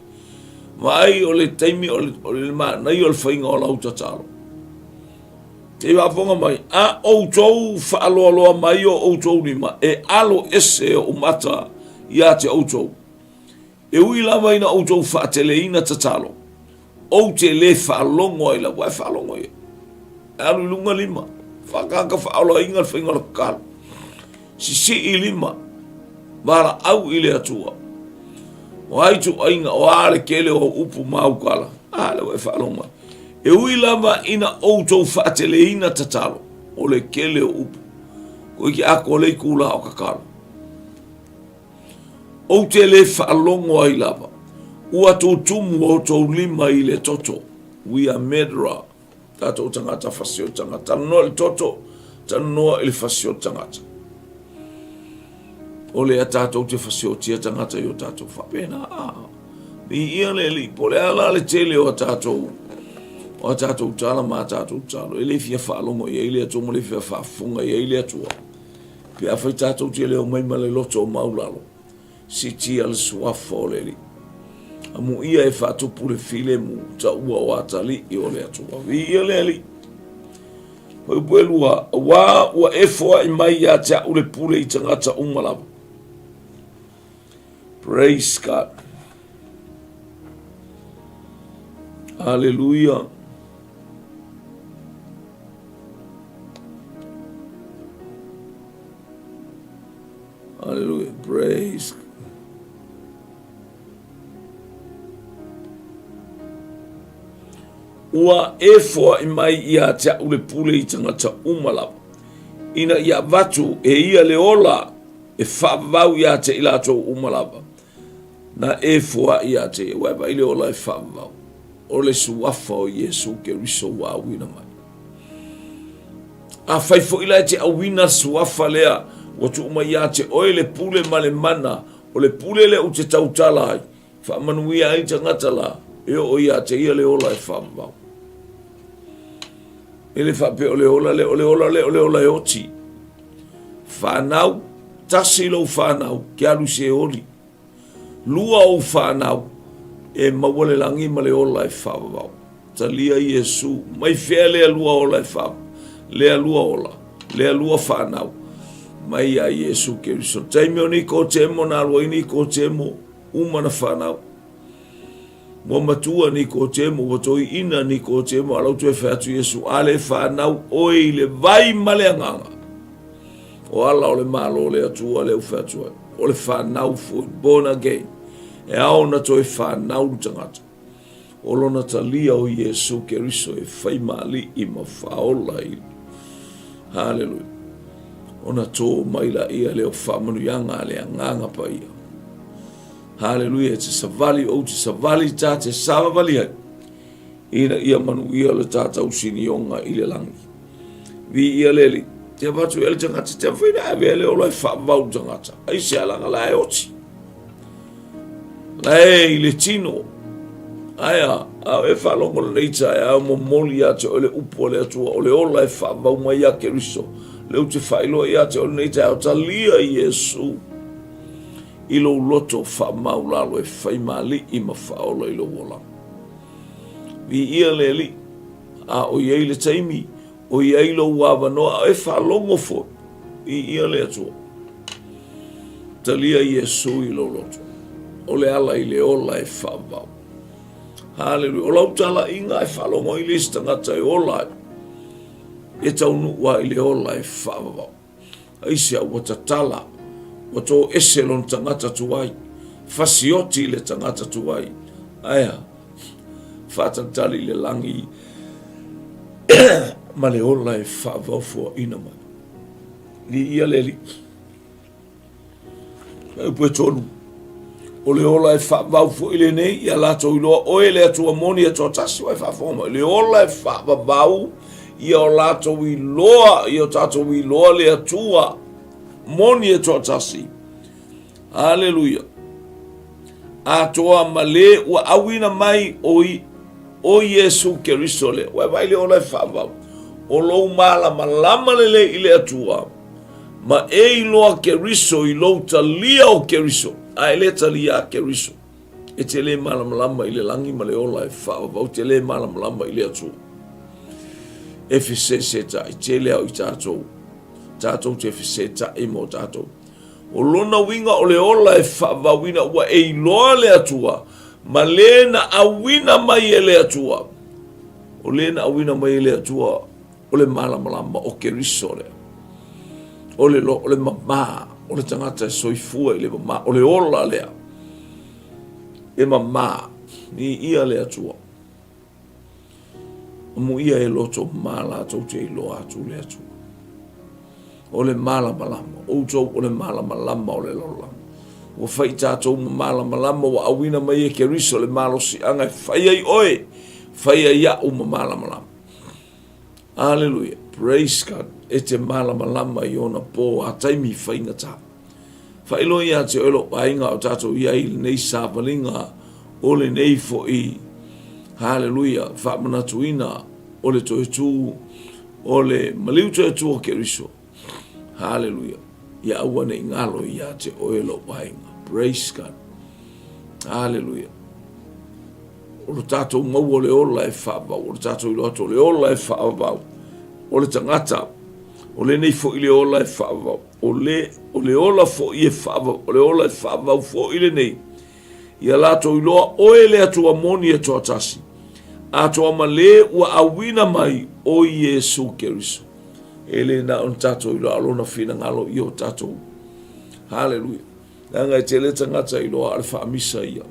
Vaai o le taimi o le, o le manaia o le faiga o lau tatalo. Te faafofoga mai, a outou faaloaloa mai o outou lima, e alo ese ou mata ia te outou. E ui lava ina outou faateleina tatalo, ou te lē faalogo ai lava, e faalogo ia. E alu i luga lima, faakaka faaolaina le faiga o le tatalo. Sisii lima, valaau i le Atua. O ai ituaiga, o a le tele o upu ma au tala, a lea ua e faalogo mai. E ui lava ina outou faateleina tatalo, o le tele o upu. Ko iki atoa le itulā o tatalo. Ou te le faalogo ai lava, ua tutumu outou lima i le toto. We are murderer. Tatou tagata fasioti tagata. Talanoa i le toto, talanoa i le fasioti tagata. O lea tatou te fasiotia tagata i o tatou faapena. Ah, mi ia le alii, po o le a la le tele o a tatou o a tatou tala ma a tatou talo, e le fia faalogo i ai le Atua ma le fia faafofoga i ai le Atua. Pe afai tatou te le omai ma le loto maulalo, Siitia le suafa o le Alii. Amuia e faatupu le filemu, taua o atalii o le Atua. Viia le Alii. Fuaiupu ʻelua, Auā ua e foai mai ia te a'u le pule i tagata uma lava. Praise God. Hallelujah. Hallelujah. Praise. Ua e foai mai ia te a'u le pule i tagata uma lava, ina ia avatu e ia le ola e faavavau ia te i latou uma lava. Na e foai ia te ia, ua e vaai le ola e faavavau. O le suafa o Iesu Keriso ua auina mai. Afai foi la e te auina le suafa lea, ua tuu mai ia te oe le pule ma le mana, o le pule lea ou te tautala ai, faamanuia ai tagata la, e oo ia te ia le ola e faavavau. E le faapea o le ola lea, o le ola lea, o le ola e oti. Whanau, tasi lou whanau, ke alu se oli. Lua ou fanau, e maua le lagi ma le ola e faavavau. Talia Iesu, mai fea lea lua ola e fa, lea lua ola, lea lua fanau, mai ia Iesu Keriso. Taimi o Nikotemo, na alu ai Nikotemo, uma na fanau. Ua matua Nikotemo, ua toeaina Nikotemo, a la ua toe fai atu Iesu, a le fanau oe i le vai ma le agaga. O ala o le Malo o le Atua lea ua fai atu ai, o le fanau foi, born again. E ao ona toe fanau le tagata. O lona talia o Iesu Keriso e fai ma alii ma faaola i Haleluia. Ona tō mai laia lea o faamanuiaga a le Agaga Paia. Haleluia, e te savali ou te savali ta te savavali ai, ina ia manuia le tātou sinioga i le langi. Viia le Alii. Te avatu e le tagata, te awhina e avea le ola e whaavau tagata. Ai se alanga la e oti. La e i le tino. Aia, a e whaalongo le neita e au momoli ia te ole upu o le atua, o le ola e whaavau mai ia Keriso. Le u te whailoa ia te ole neita e au talia Iesu. I lou loto whaamaulalo e whai maali'i ma whaola i lou olaga. Viia le Alii. A o i ai le taimi, o i ai lou avanoa, a e faalogo foi i ia le Atua. Talia Iesu i lou loto. O le ala i le ola e faavavau. Haleluia. O lau talaiga e faalogo ai le isi tagata e ola ai, e taunuu lava i le ola e faavavau. Aisea ua tatala, ua toese lona tagata tuai, fasioti le tagata tuai. Aea, faatalitali i le lagi ma le ola e faavaofoaina mai. Viia le Alii. Upu e tolu. O le ola e faavau foi lenei ia latou iloa oe le Atua moni e toatasi ua e faafofoga mai. Le ola e faavavau ia o latou iloa, ia o tatou iloa le Atua moni e toatasi. Aleluia. Atoa ma le ua auina mai o i o Iesu Keriso le. Ua e vaai le ola e faavau. O lou malamalama lelei i le Atua. Ma e iloa Keriso i lou talia o Keriso, a e le talia a Keriso, e te le malamalama i le lagi ma le ola e faavavau, te le malamalama i le Atua. E fesesetai tele au i tatou, tatou te fesetai mo tatou. O lona uiga o le ola e faavavauina ua e iloa le Atua, ma le na auina mai e le Atua. O le na auina mai e le Atua, O le malamalama o Keriso lea. O le, o le mamā, o le tagata e soifua i le mamā, o le ola lea. E mamā, ni ia le Atua. Amuia e loto mā latou te iloa atu le Atua. O le malamalama. Outou o le malamalama o le lalolagi. Ua fai i tatou ma malamalama, ua auina mai e Keriso le malosiaga e fai ai oe, fai ai au ma malamalama. Aleluia. Praise God. E te malamalama i ona pō a taimi faigata. Faailoa ia te oe lou aiga o tatou i ai i lenei savaliga o lenei foi, haleluia, faamanatuina o le toe tū o le maliu toe tū o Keriso. Haleluia. Ia aua ne i galo ia te oe lou aiga. Praise God. Haleluia. O lo tatou maua o le ola e faavavau, o le tatou iloa atu o le ola e faavavau, o le tagata, o lenei foi le ola e faavavau. O le, o le ola foi e faavavau, o le ola e faavavau foi lenei. Ia latou iloa oe le Atua moni e toatasi, atoa ma le ua auina mai o Iesu Keriso. E le na o na tatou iloa a o lona finagalo i o tatou. Haleluia. Leaga e tele tagata iloa a o le faamisa ia.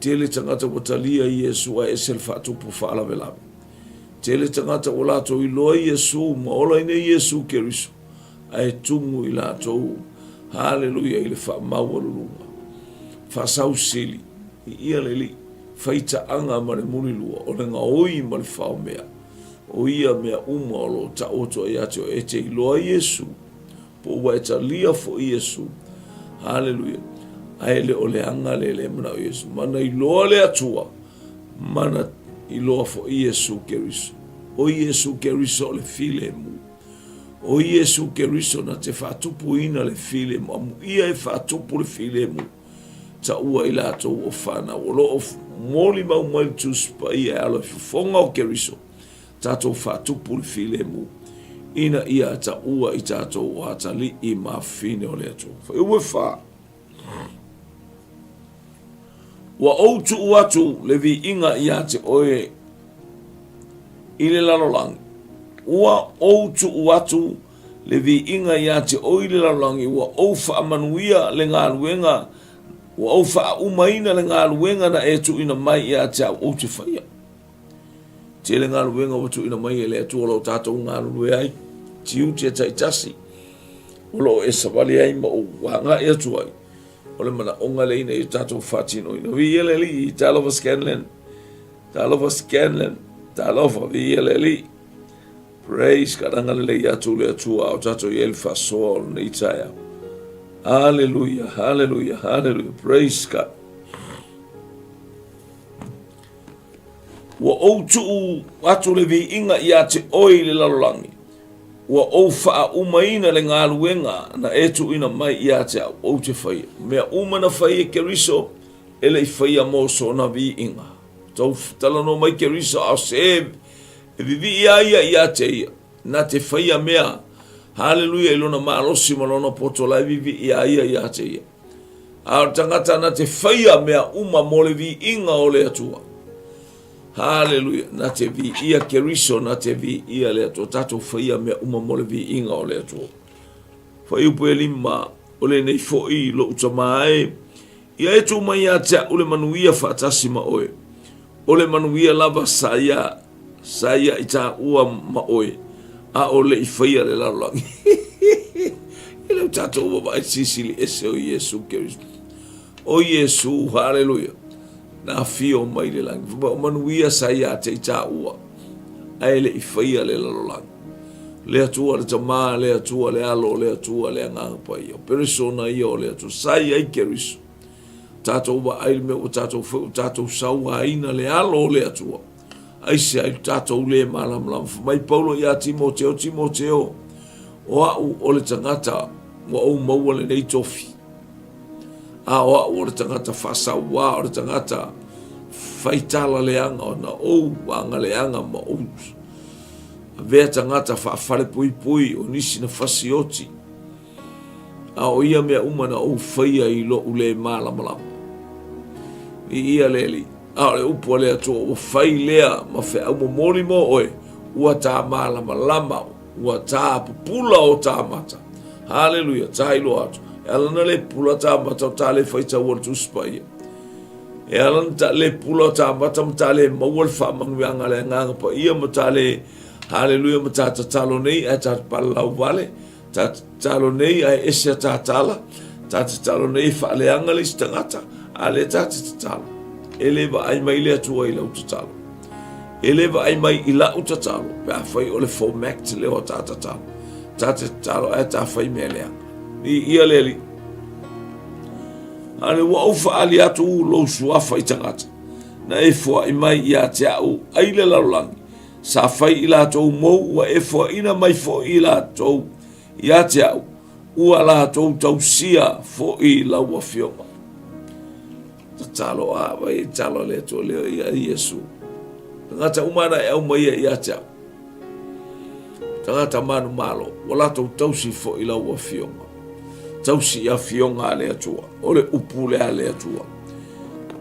Tele tagata ua talia Iesu ae ese le faatupu faalavelave. Tele tagata ua latou iloa Iesu ma ola ina Iesu Keriso, ae tumu i latou, haleluia, i le faamaualuluga. Faasausili, i ia le Alii, faitaaga ma le mulilua, o le gaoi ma le faomea, o ia mea uma o lo o tau atu ai ia te oe, e te iloa Iesu, po ua e talia foi Iesu, haleluia, ae le o le aga lea le manao Iesu, mana iloa le Atua, Mana iloa foi Iesu Keriso. O Iesu Keriso o le filemu. O Iesu Keriso na te faatupuina le filemu. Amuia e faatupu le filemu. Taua i latou o whanau. O lo o molimau mai le Tusi Paia e alo i fofoga o Keriso. Tatou faatupu le filemu. Ina ia taua i tatou o atalii ma afafine o le Atua. Fuaiupu e fa. Ua ou tuu atu le viiga ia te oe i le lalolagi. Ua ou tuu atu le viiga ia te oe i le lalolagi, ua ou faamanuia le galuega, ua ou faaumaina le galuega na e tuuina mai ia te au ou te faia. Tele galuega ua tuuina mai e le Atua o lo o tatou galulue ai, tiute taitasi o lo o e savali ai ma ou agai atu ai. O le manaoga lea ina ia tatou faatinoina. Viia le Alii, talofa Scanlan, talofa Scanlan, talofa, viia le Alii. Praise God, agalelei atu le Atua a o tatou i ai le faasoa o lenei taeao. Hallelujah, hallelujah, hallelujah, praise God. Ua ou tuu atu le viiga ia te oe i le lalolagi, ua ou faaumaina le galuega na e tuuina mai ia te au, ou te faia. Mea uma na fai e Keriso, e le i faia mo sona viiga. Tou talanoa mai Keriso, a o se e vivii a ia ia te ia, na te faia mea, haleluia, i lona malosi ma lona poto la e vivii a ia ia te ia. A o le tagata na te faia mea uma mo le viiga o le Atua. Haleluia. Na te viia Keriso, na te viia le Atua. Tatou faia mea uma mo le viiga o le Atua. Fuaiupu e lima, o lenei foi lou tama e, ia e tuu mai ia te au le manuia faatasi ma oe. O le manuia lava sa ia, sa ia i tāua ma oe, a o le i faia le lalolagi. E le o tatou vaavaai sisili ese o Iesu Keriso. O Iesu, haleluia, na afio mai le lagi. Fai mai, o manuia sa ia te i tāua, ae le i faia le lalolagi. Le Atua le Tama, le Atua le Alo, le Atua le Agaga Paia. O peresona ia o le Atua. Sa i ai Keriso. Tatou vaai le mea ua tatou fai, ua tatou sauaina le alo o le Atua. Aisea i lo tatou le malamalama. Fai mai Paulo ia Timoteo, Timoteo, o au o le tagata ua ou maua lenei tofi. A o au o le tagata faasauā, o le tagata faitala leaga, ona ou aga leaga ma ou avea tagata faafalepuipui, o nisi na fasioti. A o ia mea uma na ou faia i loʻu lē malamalama. Viia le Alii. A o le upu a le Atua, ua fai lea ma feau momoli mo oe, ua tā malamalama, ua tā pupula o tā mata. Haleluia, tā iloa atu. E ala na le pupula tā mata o tā le faitaua le Tusi Paia. E ala na tā le pupula o tā mata ma tā le maua le faamanuiaga a le Agaga Paia ma tā le, haleluia, ma tā tatalo nei ae tā palalau vale. Ta tatalo nei ae ese a ta tala, ta tatalo nei e faaleaga le isi tagata, a lea ta te tatalo. E le vaai mai le Atua i lau tatalo. E le vaai mai i la'u tatalo pe afai o le format lea o ta tatalo. Ta te tatalo ae ta fai mea leaga. Viia le Alii. A le ua ou faaali atu lou suafa i tagata, na e foai mai ia te a'u ai le lalolagi, sa fai i latou mou ua e foaina mai fo'i latou ia te a'u, ua latou tausia fo'i lau afioga. Tatalo a vai e tatalo a le Atua lea ia Iesu. Tagata uma na e aumaia ia te au. Tagata manumalo, ua latou tausi foi lau afioga. Tausi i afioga a le Atua. O le upu lea a le Atua.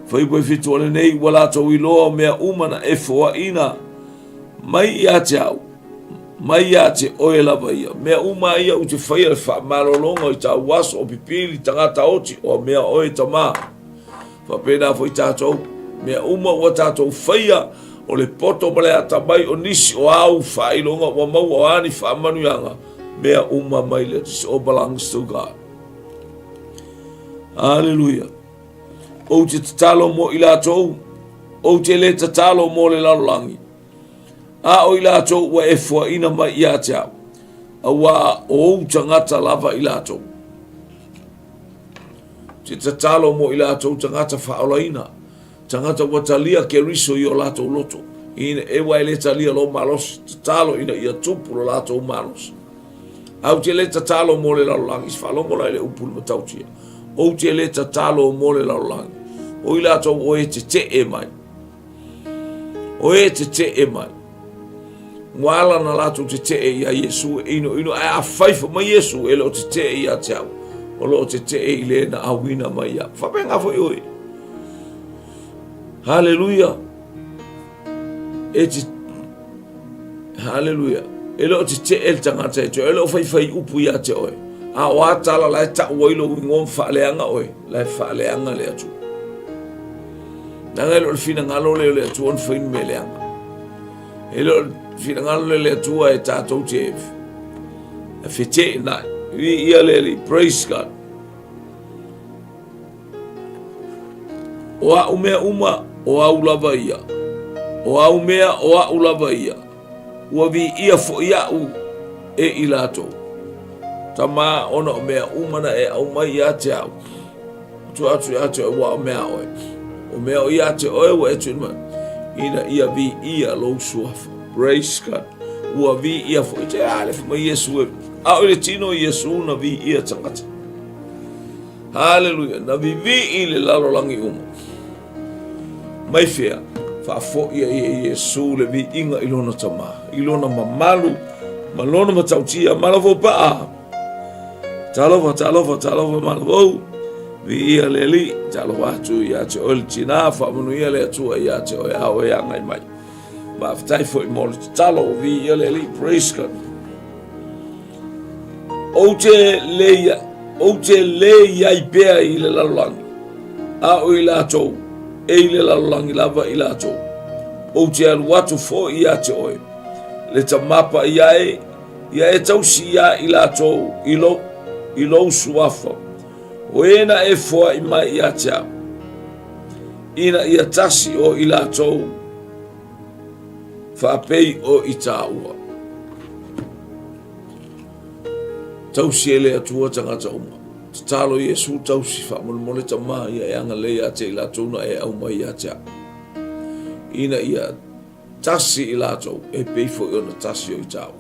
Fuaiupu e 7 o lenei, ua latou iloa o mea uma na e foaina mai ia te au, mai ia te oe lava ia. Mea uma ia ou te faia le faamalologa i tāu aso o pipili tagata oti o mea oe Tama. Faapena foi tātou, mea uma ua tātou faia o le poto ma le atamai o nisi o āu faailoga ua maua o a ni faamanuiaga, mea uma mai le This all belongs to God. Hallelujah. Ou te tatalo mo i latou, ou te le tatalo mo le lalolagi, a o i latou ua e foaina mai ia te au, auā o ou tagata lava i latou. Te tatalo mo i latou tagata faaolaina, tagata ua talia Keriso i o latou loto, ina e ua e le talia lou malosi, tatalo ina ia tupu lo latou malosi. A ou te le tatalo mo le lalolagi, se faalogo la i le upu i le matautia, ou te le tatalo mo le lalolagi, o i latou o e tetee mai. O e tetee mai. Ua ala na latou tetee ia Iesu e inoino, ae afai fai mai Iesu e le o tetee ia te au, o lo o tetee i le na auina mai ia. Faapena foi oe. Haleluia. E te Haleluia. E le o tetee le tagata e te oe, e le o faifai upu ia te oe. A o a tala la e tau ai lou igoa ma faaleaga oe, la e faaleaga le Atua. Leaga e le o le finagalo lea o le Atua ona fai ni mea leaga. E le o le finagalo lea o le Atua e tatou te feteenai. Viia le Alii, praise God. O a'u mea uma, o au lava ia. O au mea, o a'u lava ia. Ua viia foi a'u e i latou. Tama, ona o mea uma na e aumai ia te au. Tuu atu ia te oe, ua o mea a oe. O mea o ia te oe ua e tuuina mai. Ina ia viia lou suafa. Praise God. Ua viia foi te a le mai Iesu e. A o le tino Iesu na viia tagata. Haleluia. Na vivii le lalolagi uma. Mai fea, faafoi ai e Iesu le viiga i lona Tama, i lona mamalu, ma lona matautia, ma lava paa. Talofa, talofa, talofa malavou. Viia le Alii, talofa atu ia te oe le tinā, faamanuia le Atua ia te oe a oe agai mai. Faafetai foi mo le tatalo, viia le Alii, praise God. Ou te le ia, ou te le i ai pea i le lalolagi, a o i latou, e i le lalolagi lava i latou. Ou te alu atu foi ia te oe, le Tama Paia e, ia e tausi iā i latou i lou, i lou suafa, o e na e foai mai ia te au, ina ia tasi o i latou faapei o i tāua. Tausi e le Atua tagata uma. Tatalo Iesu tausi faamolemole Tama ia e agalelei ia te i latou na e aumai ia te au. Ina ia tasi i latou e pei foi ona tasi o i tāua.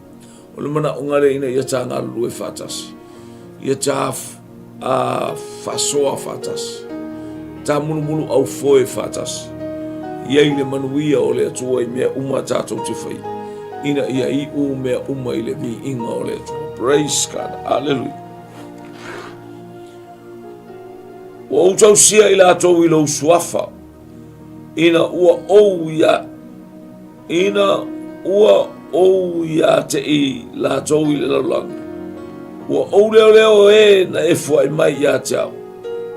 O le manaʻoga lea ina ia tā galulue faatasi, ia tā a faasoa faatasi, tā mulumulu aufoe faatasi, ia i le manuia o le Atua i mea uma tātou te whai, ina ia iu mea uma i le viiga o le Atua. Praise God. Hallelujah. Ua ou tausia i latou i lou suafa, ina ua ou ia Ina ua ou ia te i latou i le lalolagi, ua ou leoleo e na e fuaʻi mai ia te au,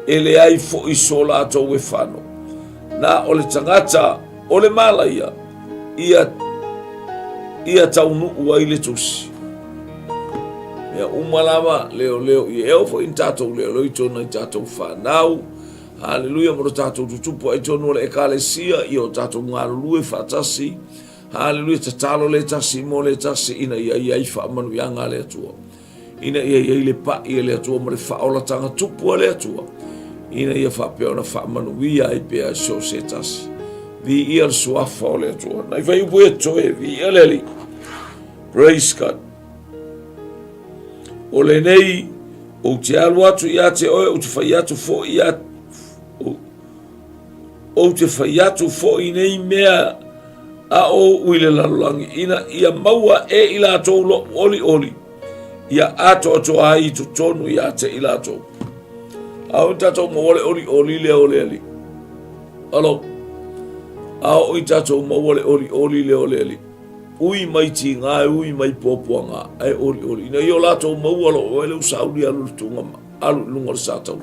e leai foʻi so latou e fano. Na o le tagata o le malaia ia, ia taunuu ai le tusi. Mea uma lava, leoleo ia. E oo foi ina tatou leoleo i totonu o nai tatou fanau. Haleluia, ma lo tatou tutupu ai i totonu o le Ekalesia, ia o tatou galulue faatasi. Haleluia, tatalo le tasi mo le tasi ina ia i ai faamanuiaga a le Atua. Ina ia i ai le pa'i a le Atua ma le faaolataga tupu a le Atua, ina ia faapea ona faamanuia ai pea so o se tasi. Viia le suafa o le Atua. Nai fuaiupu ia totoe, viia le Alii. Praise God. O lenei, ou te alu atu ia te oe, ou te fai atu foi ia, ou te fai atu foi nei mea a ou i le lalolagi, ina ia maua e i latou lo'u olioli, ia atoatoa ai i totonu ia te i latou. A o i tatou maua le olioli lea o le Alii. Alo. A o i tatou maua le olioli lea o le Alii. Ui mai tiga e ui mai puapuaga, ae olioli. Ina ia o latou maua lo'u oe le u sauni alu i le tuga, alu i luga o le sataula.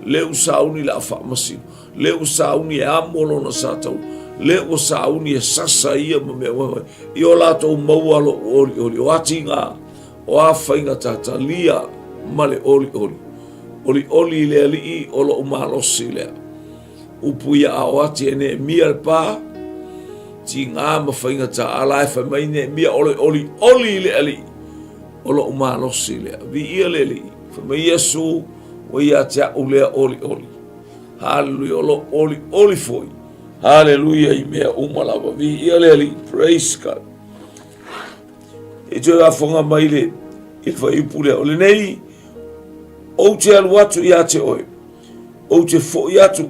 Le u sauni le a faamasino. Le ua sauni e amo lona sataula. Le ua sauni e sasa ia ma mea uma. I o latou maua lo'u olioli. O a tiga, o a faiga tatalia ma le olioli. Olioli i le Alii o lo'u malosi lea. Upu ia a o ati e Neemia le pa, tiga ma faigata, a la e fai mai Neemia o le olioli i le Alii o lo'u malosi lea. Viia le Alii. Fai mai Iesu, ua ia te a'u lea olioli. Haleluia, o lo'u olioli foi. Haleluia i mea uma lava. Viia le Alii. Praise God. E toe afoga mai le i le fuaiupu lea. O lenei, ou te alu atu ia te oe, ou te foi atu,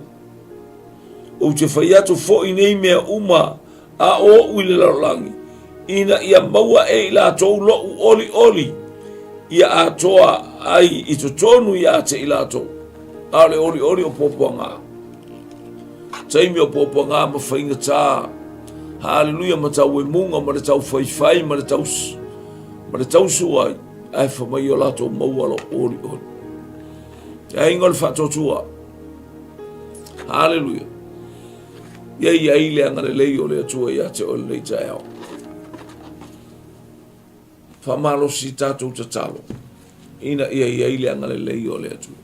ou te fai atu foi nei mea uma a oʻu i le lalolagi, ina ia maua e i latou loʻu olioli, ia atoa ai i totonu ia te i latou. A o le olioli o puapuaga. Taimi o puapuaga ma faigata. Haleluia ma tauemuga ma le taufaifai ma le tausu ma le tausu ai, ae fai mai o latou maua loʻu olioli. Te aiga o le faatuatua. Haleluia. Ia i ai le agalelei o le Atua ia te oe lenei taeao. Faamalosi tatou tatalo ina ia i ai le agalelei o le Atua.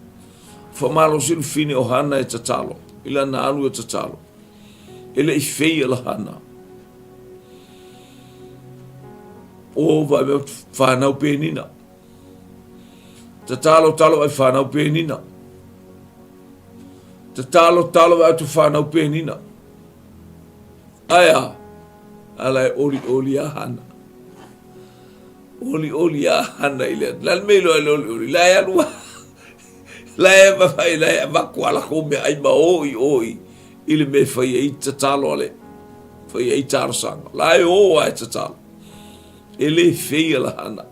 Faamalosi le fine o Hana e tatalo, i lana alu e tatalo. E le i feia la Hana. O vae whanau penina. Tatalo talo ai whanau penina. Tatalo talo ai atu whanau penina. Aia, ala e oli oli a hana. Oli oli a hana i le atu. La me iloa le oli oli. La e alu La e mawhai, la e avaku ala ko mea ai ma oi oi i le me whai ai tatalo ale. Whai ai talosaga. La e o a e tatalo. E le feia la hana.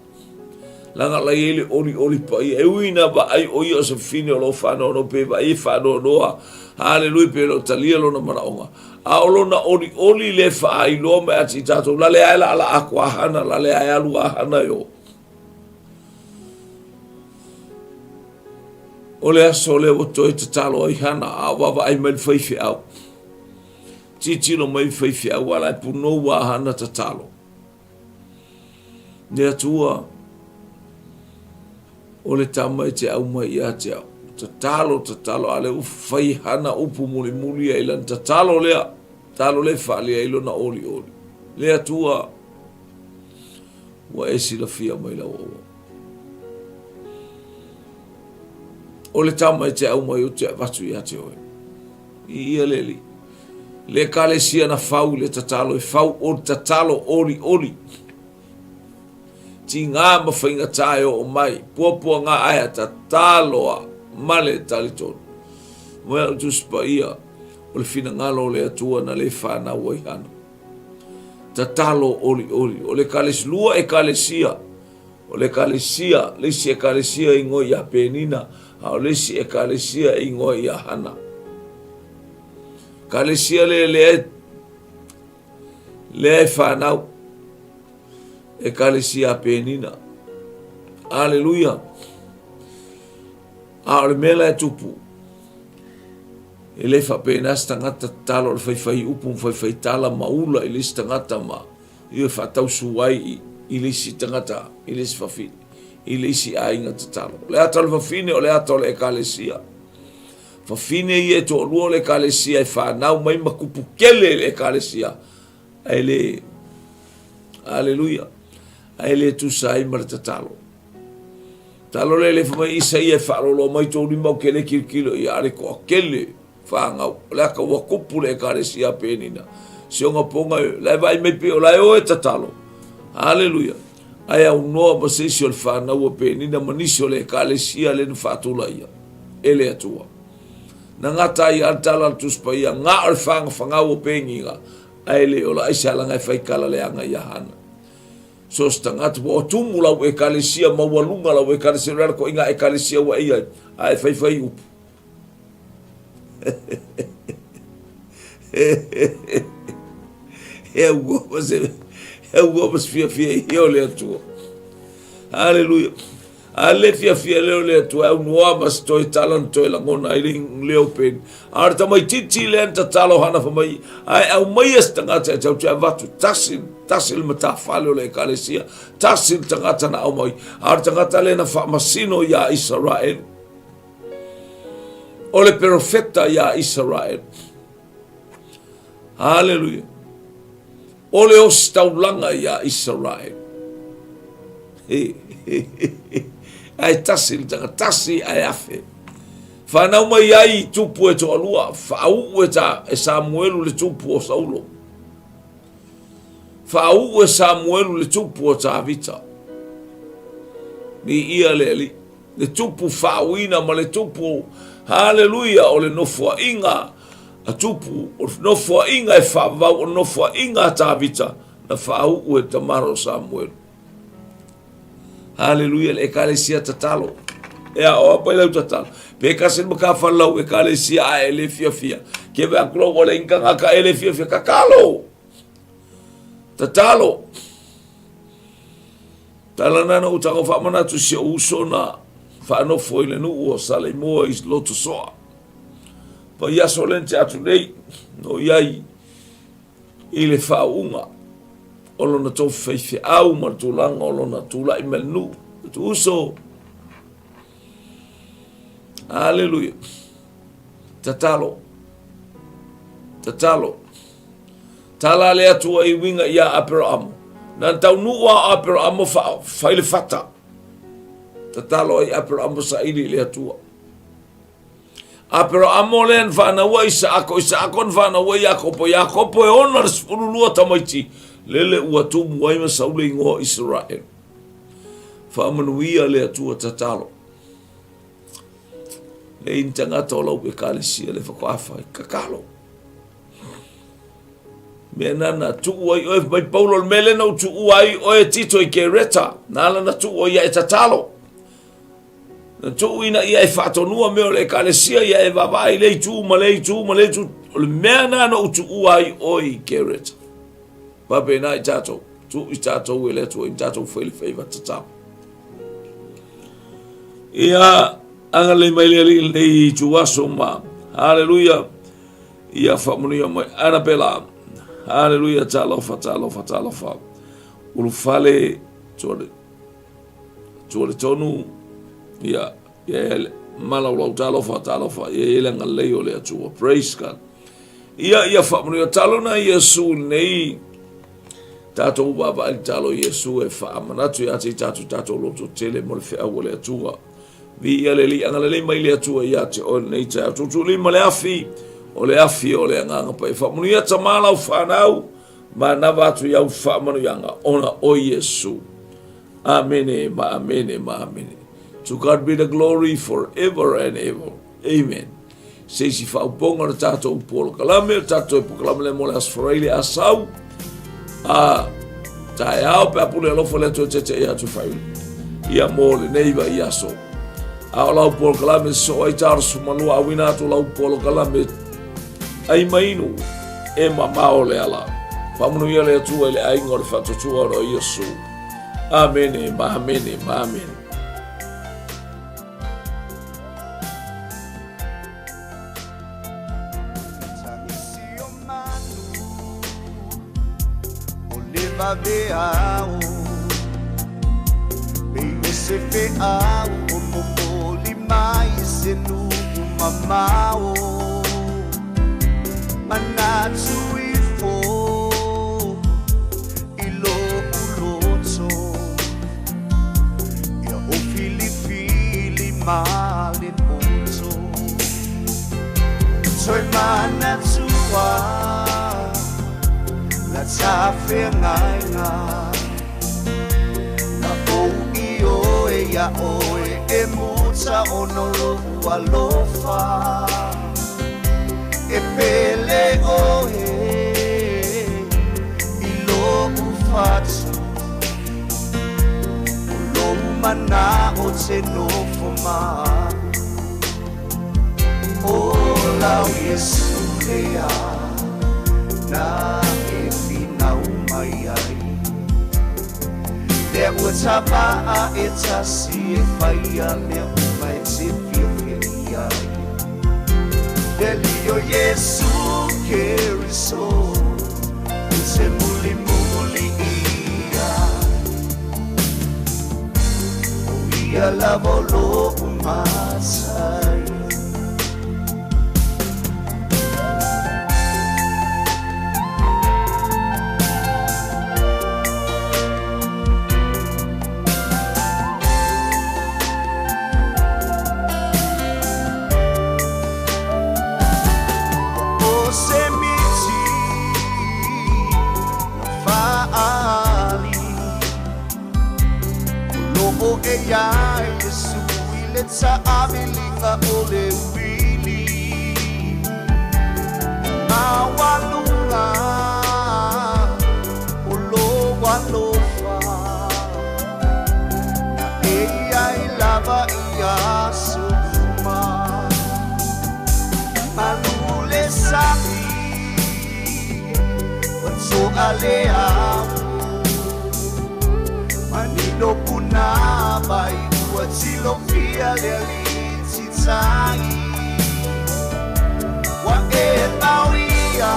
Laga la i ai le olioli paia. E ui ina vaai o ia o se fine o lo faanoanoa pe vaai e faanoanoa. Haleluia pe le o talia lona manaoga. A o lona olioli le faailoa mai ati i tatou. La le ae la ala aku a hana, la le ae alu a hana e o. O le aso lea ua toe tatalo ai Hana, a o vaavaai mai le faifeau. Tilotilo mai le faifeau, a la e punou a Hana tatalo. Le Atua, o le tama e te aumai ia te au. Tatalo, tatalo, a lea ua fai hana upu mulimuli ai lana tatalo lea, tatalo lea e faaalia ai lona olioli. Le Atua, ua e silafia mai lau auauna. O le tama e te aumai ou te avatu ia te oe. Viia le Alii. Le Ekalesia na fau i le tatalo e fau o le tatalo olioli. Tigā ma faigata e oo mai, puapuagā ae a tatalo a ma le talitonu. Moe au Tusi Paia o le finagalo o le Atua na le fanau ai Hana. Tatalo olioli. O le Ekalesia, lua Ekalesia O le Ekalesia, le isi Ekalesia e ingoa ia Penina, a o le isi Ekalesia e ingoa ia Hana. Ekalesia le lea lea e whanau. Ekalesia a Penina. Aleluia. A o le mea la e tupu, e le faapena se tagata tatalo o le faifai upu ma faifai tala ma ula i le isi tagata ma Ia e faatausu ai i le isi tagata, i le isi fafine. i le isi aiga tatalo. O le ata o le fafine o le ata o le ekalesia. Fafine ia e toalua o le ekalesia e fanau mai ma kupu kele i le ekalesia. Ae le, aleluia, ae le tusa ai ma le tatalo. Talo le le mai Isaia e faaloloa mai tou lima ou ke le kilokilo ia ale toa kele fanau. O le aka ua kupu le ekalesia penina. Si onga ponga la e vai mai pe o la e oe tatalo. Haleluia. Ae aunoa ma se isi o le fanau a penina ma nisi o le ekalesia le na faatulaia e le Atua. Na gata ai a le tala a le Tusi Paia, nga o le fagafagau o penina, ae le ola ai se alaga e fai kala leaga ia Hana. So se tagata ua o tumu lau ekalesia maualuga lau ekalesia o le ala koiga ekalesia ua e iai ae faifai upu. E auoa ma se e auoa ma se fiafia ia o le Atua. Haleluia. A le fiafia lea o le Atua e aunoa ma se toe tala na toe lagona ai le leo peni. A o le tamaitiiti lea na tatalo hana fai mai, ae aumaia se tagata e tau te avatu, tasi, tasi le matafale o le ekalesia, tasi le tagata na aumai. A o le tagata lea na faamasino iā Isaraelu. O le perofeta iā Isaraelu. Haleluia. O le ositaulaga iā Isaraelu. Ae tasi le tagata, tasi ae afe. Whanau mai ai i tupu e toalua, whauu e, ta, e Samuelu le tupu o Saulo. Whauu e Samuelu le tupu o Tavita. Ni ia le ali. Le tupu whaauina ma le tupu, haleluia, o le nofoainga a tupu, o le nofoainga e whaavau, o le nofoainga a Tavita, na whauu e tamaro Samuelu. Haleluia, le ekalesia tatalo. E a oa pai lau tatalo. Pe kasi ma ka whalau ekalesia a e le fiafia. Ke vea kula ua le inkanga ka e le fiafia. Kakalo! Tatalo! Tala nana o tango whaamanatu si o uso na whaanofo i le nuu o Saleimoa i loto soa. Pa i aso lente atu nei, no iai i le faauuga o lona tofi faifeau ma le tulaga o lona tulai mai le nuu. Uso, Aleluia. Tatalo. Tatalo. Tala le Atua i uiga iā Aperaamo. Na taunuu a Aperaamo fai le fata. Tatalo ai Aperaamo saili i le Atua. Aperaamo lea na whānaua Isaako, Isaako na whānaua Iakopo, Iakopo e ona le 12 tamaiti, lele ua tumu ai ma Saule ingoa Israel. Whaamanuia le Atua tatalo. Le ini tangata o lau ekalesia le whakoawha i kakalo. Mea nana tuu ai oe mai Paulo le mea lena u tuu ai oe Tito i Kereta. Nā lana tuu o ia e tatalo. Na tuu ina ia e faatonua mea o le ekalesia ia e vaavaai i le itu ma le itu ma le itu. O le mea na na u tuua ai oe i Kereta. Papena i tātou. Tuu i tātou e le Atua i tātou whai le whaiva tatau. Ia, agalelei mai le Alii i lenei ituaso ma. Haleluia. Ia faamanuia mai. Anapela. Haleluia. Talofa, talofa, talofa. Ulufale, tuale. Tua le tonu, ia, ia ia malaulau talofa, talofa, ia ia le agalelei o le Atua. Praise God. Ia, ia faamanuia talo na Iesu nei tātou vaavaai le talo Iesu e faamanatu ia te i tātou tātou loto tele mo le feau o le Atua. Vi ia le Alii agalelei mai le Atua ia te oe lenei taeao. Tuutuulima ma le afi, o le afi o le agaga paia. Faamanuia tama lau fanau, manava atu i au faamanuiaga ona o Iesu. Amene ma amene ma amene. To God be the glory forever and ever. Amen. Se isi faaupoga o le tātou polokalame, o le tātou polokalame le mo le Aso Faraile Asau, a taeao pe a pule alofa le Atua tete ia atu whai. Ia mō lenei vai aso. A o lau polokalame so ai tāro sumalua awina atu lau polokalame ai mainu e mamao le ala. Whaamanuia le Atua i le aiga o le whatutua o Iesu. Amene, ma amene, ma amene. se feau o momoli mai se nuu mamao manatu ifo i lo'u loto ia o filifili ma le poto toe manatua la tafeagaiga na ou i oe ia oe e muta ona lo'u alofa e pele oe i lo'u fatu o lou mana'o te nofo ma'u o lau Iesu lea na e finau mai ai lea ua tava'a e tasi e faia mea uma e te fiafia i ai le alii o Iesu Keriso ou te mulimuli ia o ia lava o lo'u matai. O se miti na fa'ali o lo'o e iai Iesu i le ta'aviliga o le uili maualuga o lou alofa na e iai lava i aso uma malu le sami ua to'a le amu manino punavai ua tilofia le alii titai ua e mauia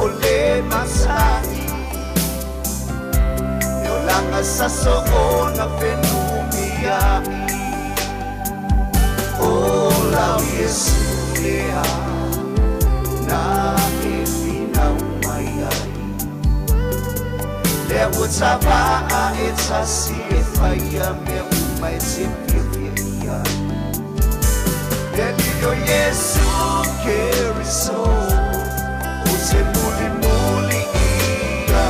o le masani e olaga sa soona fenumia'i o lau Iesu lea na e finau mai ai lea ua tava'a e tasi e faia mea uma e te fiafia i ai le alii o Iesu Keriso ou te mulimuli ia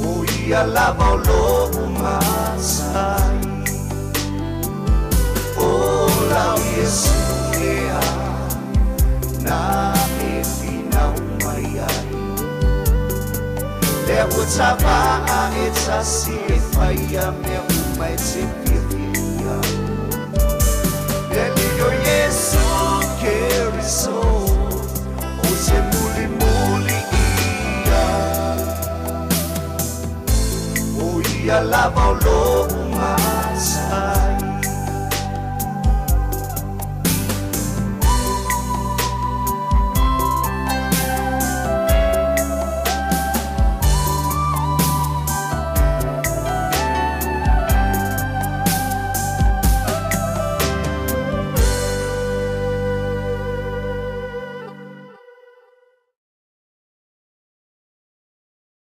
o ia lava o lo'u matai o lau Iesu lea na e finau mai ai lea ua tava'a e tasi e faia mea uma e te fiafia i ai le alii o Iesu Keriso ou te mulimuli ia o ia lava o lo'u matai.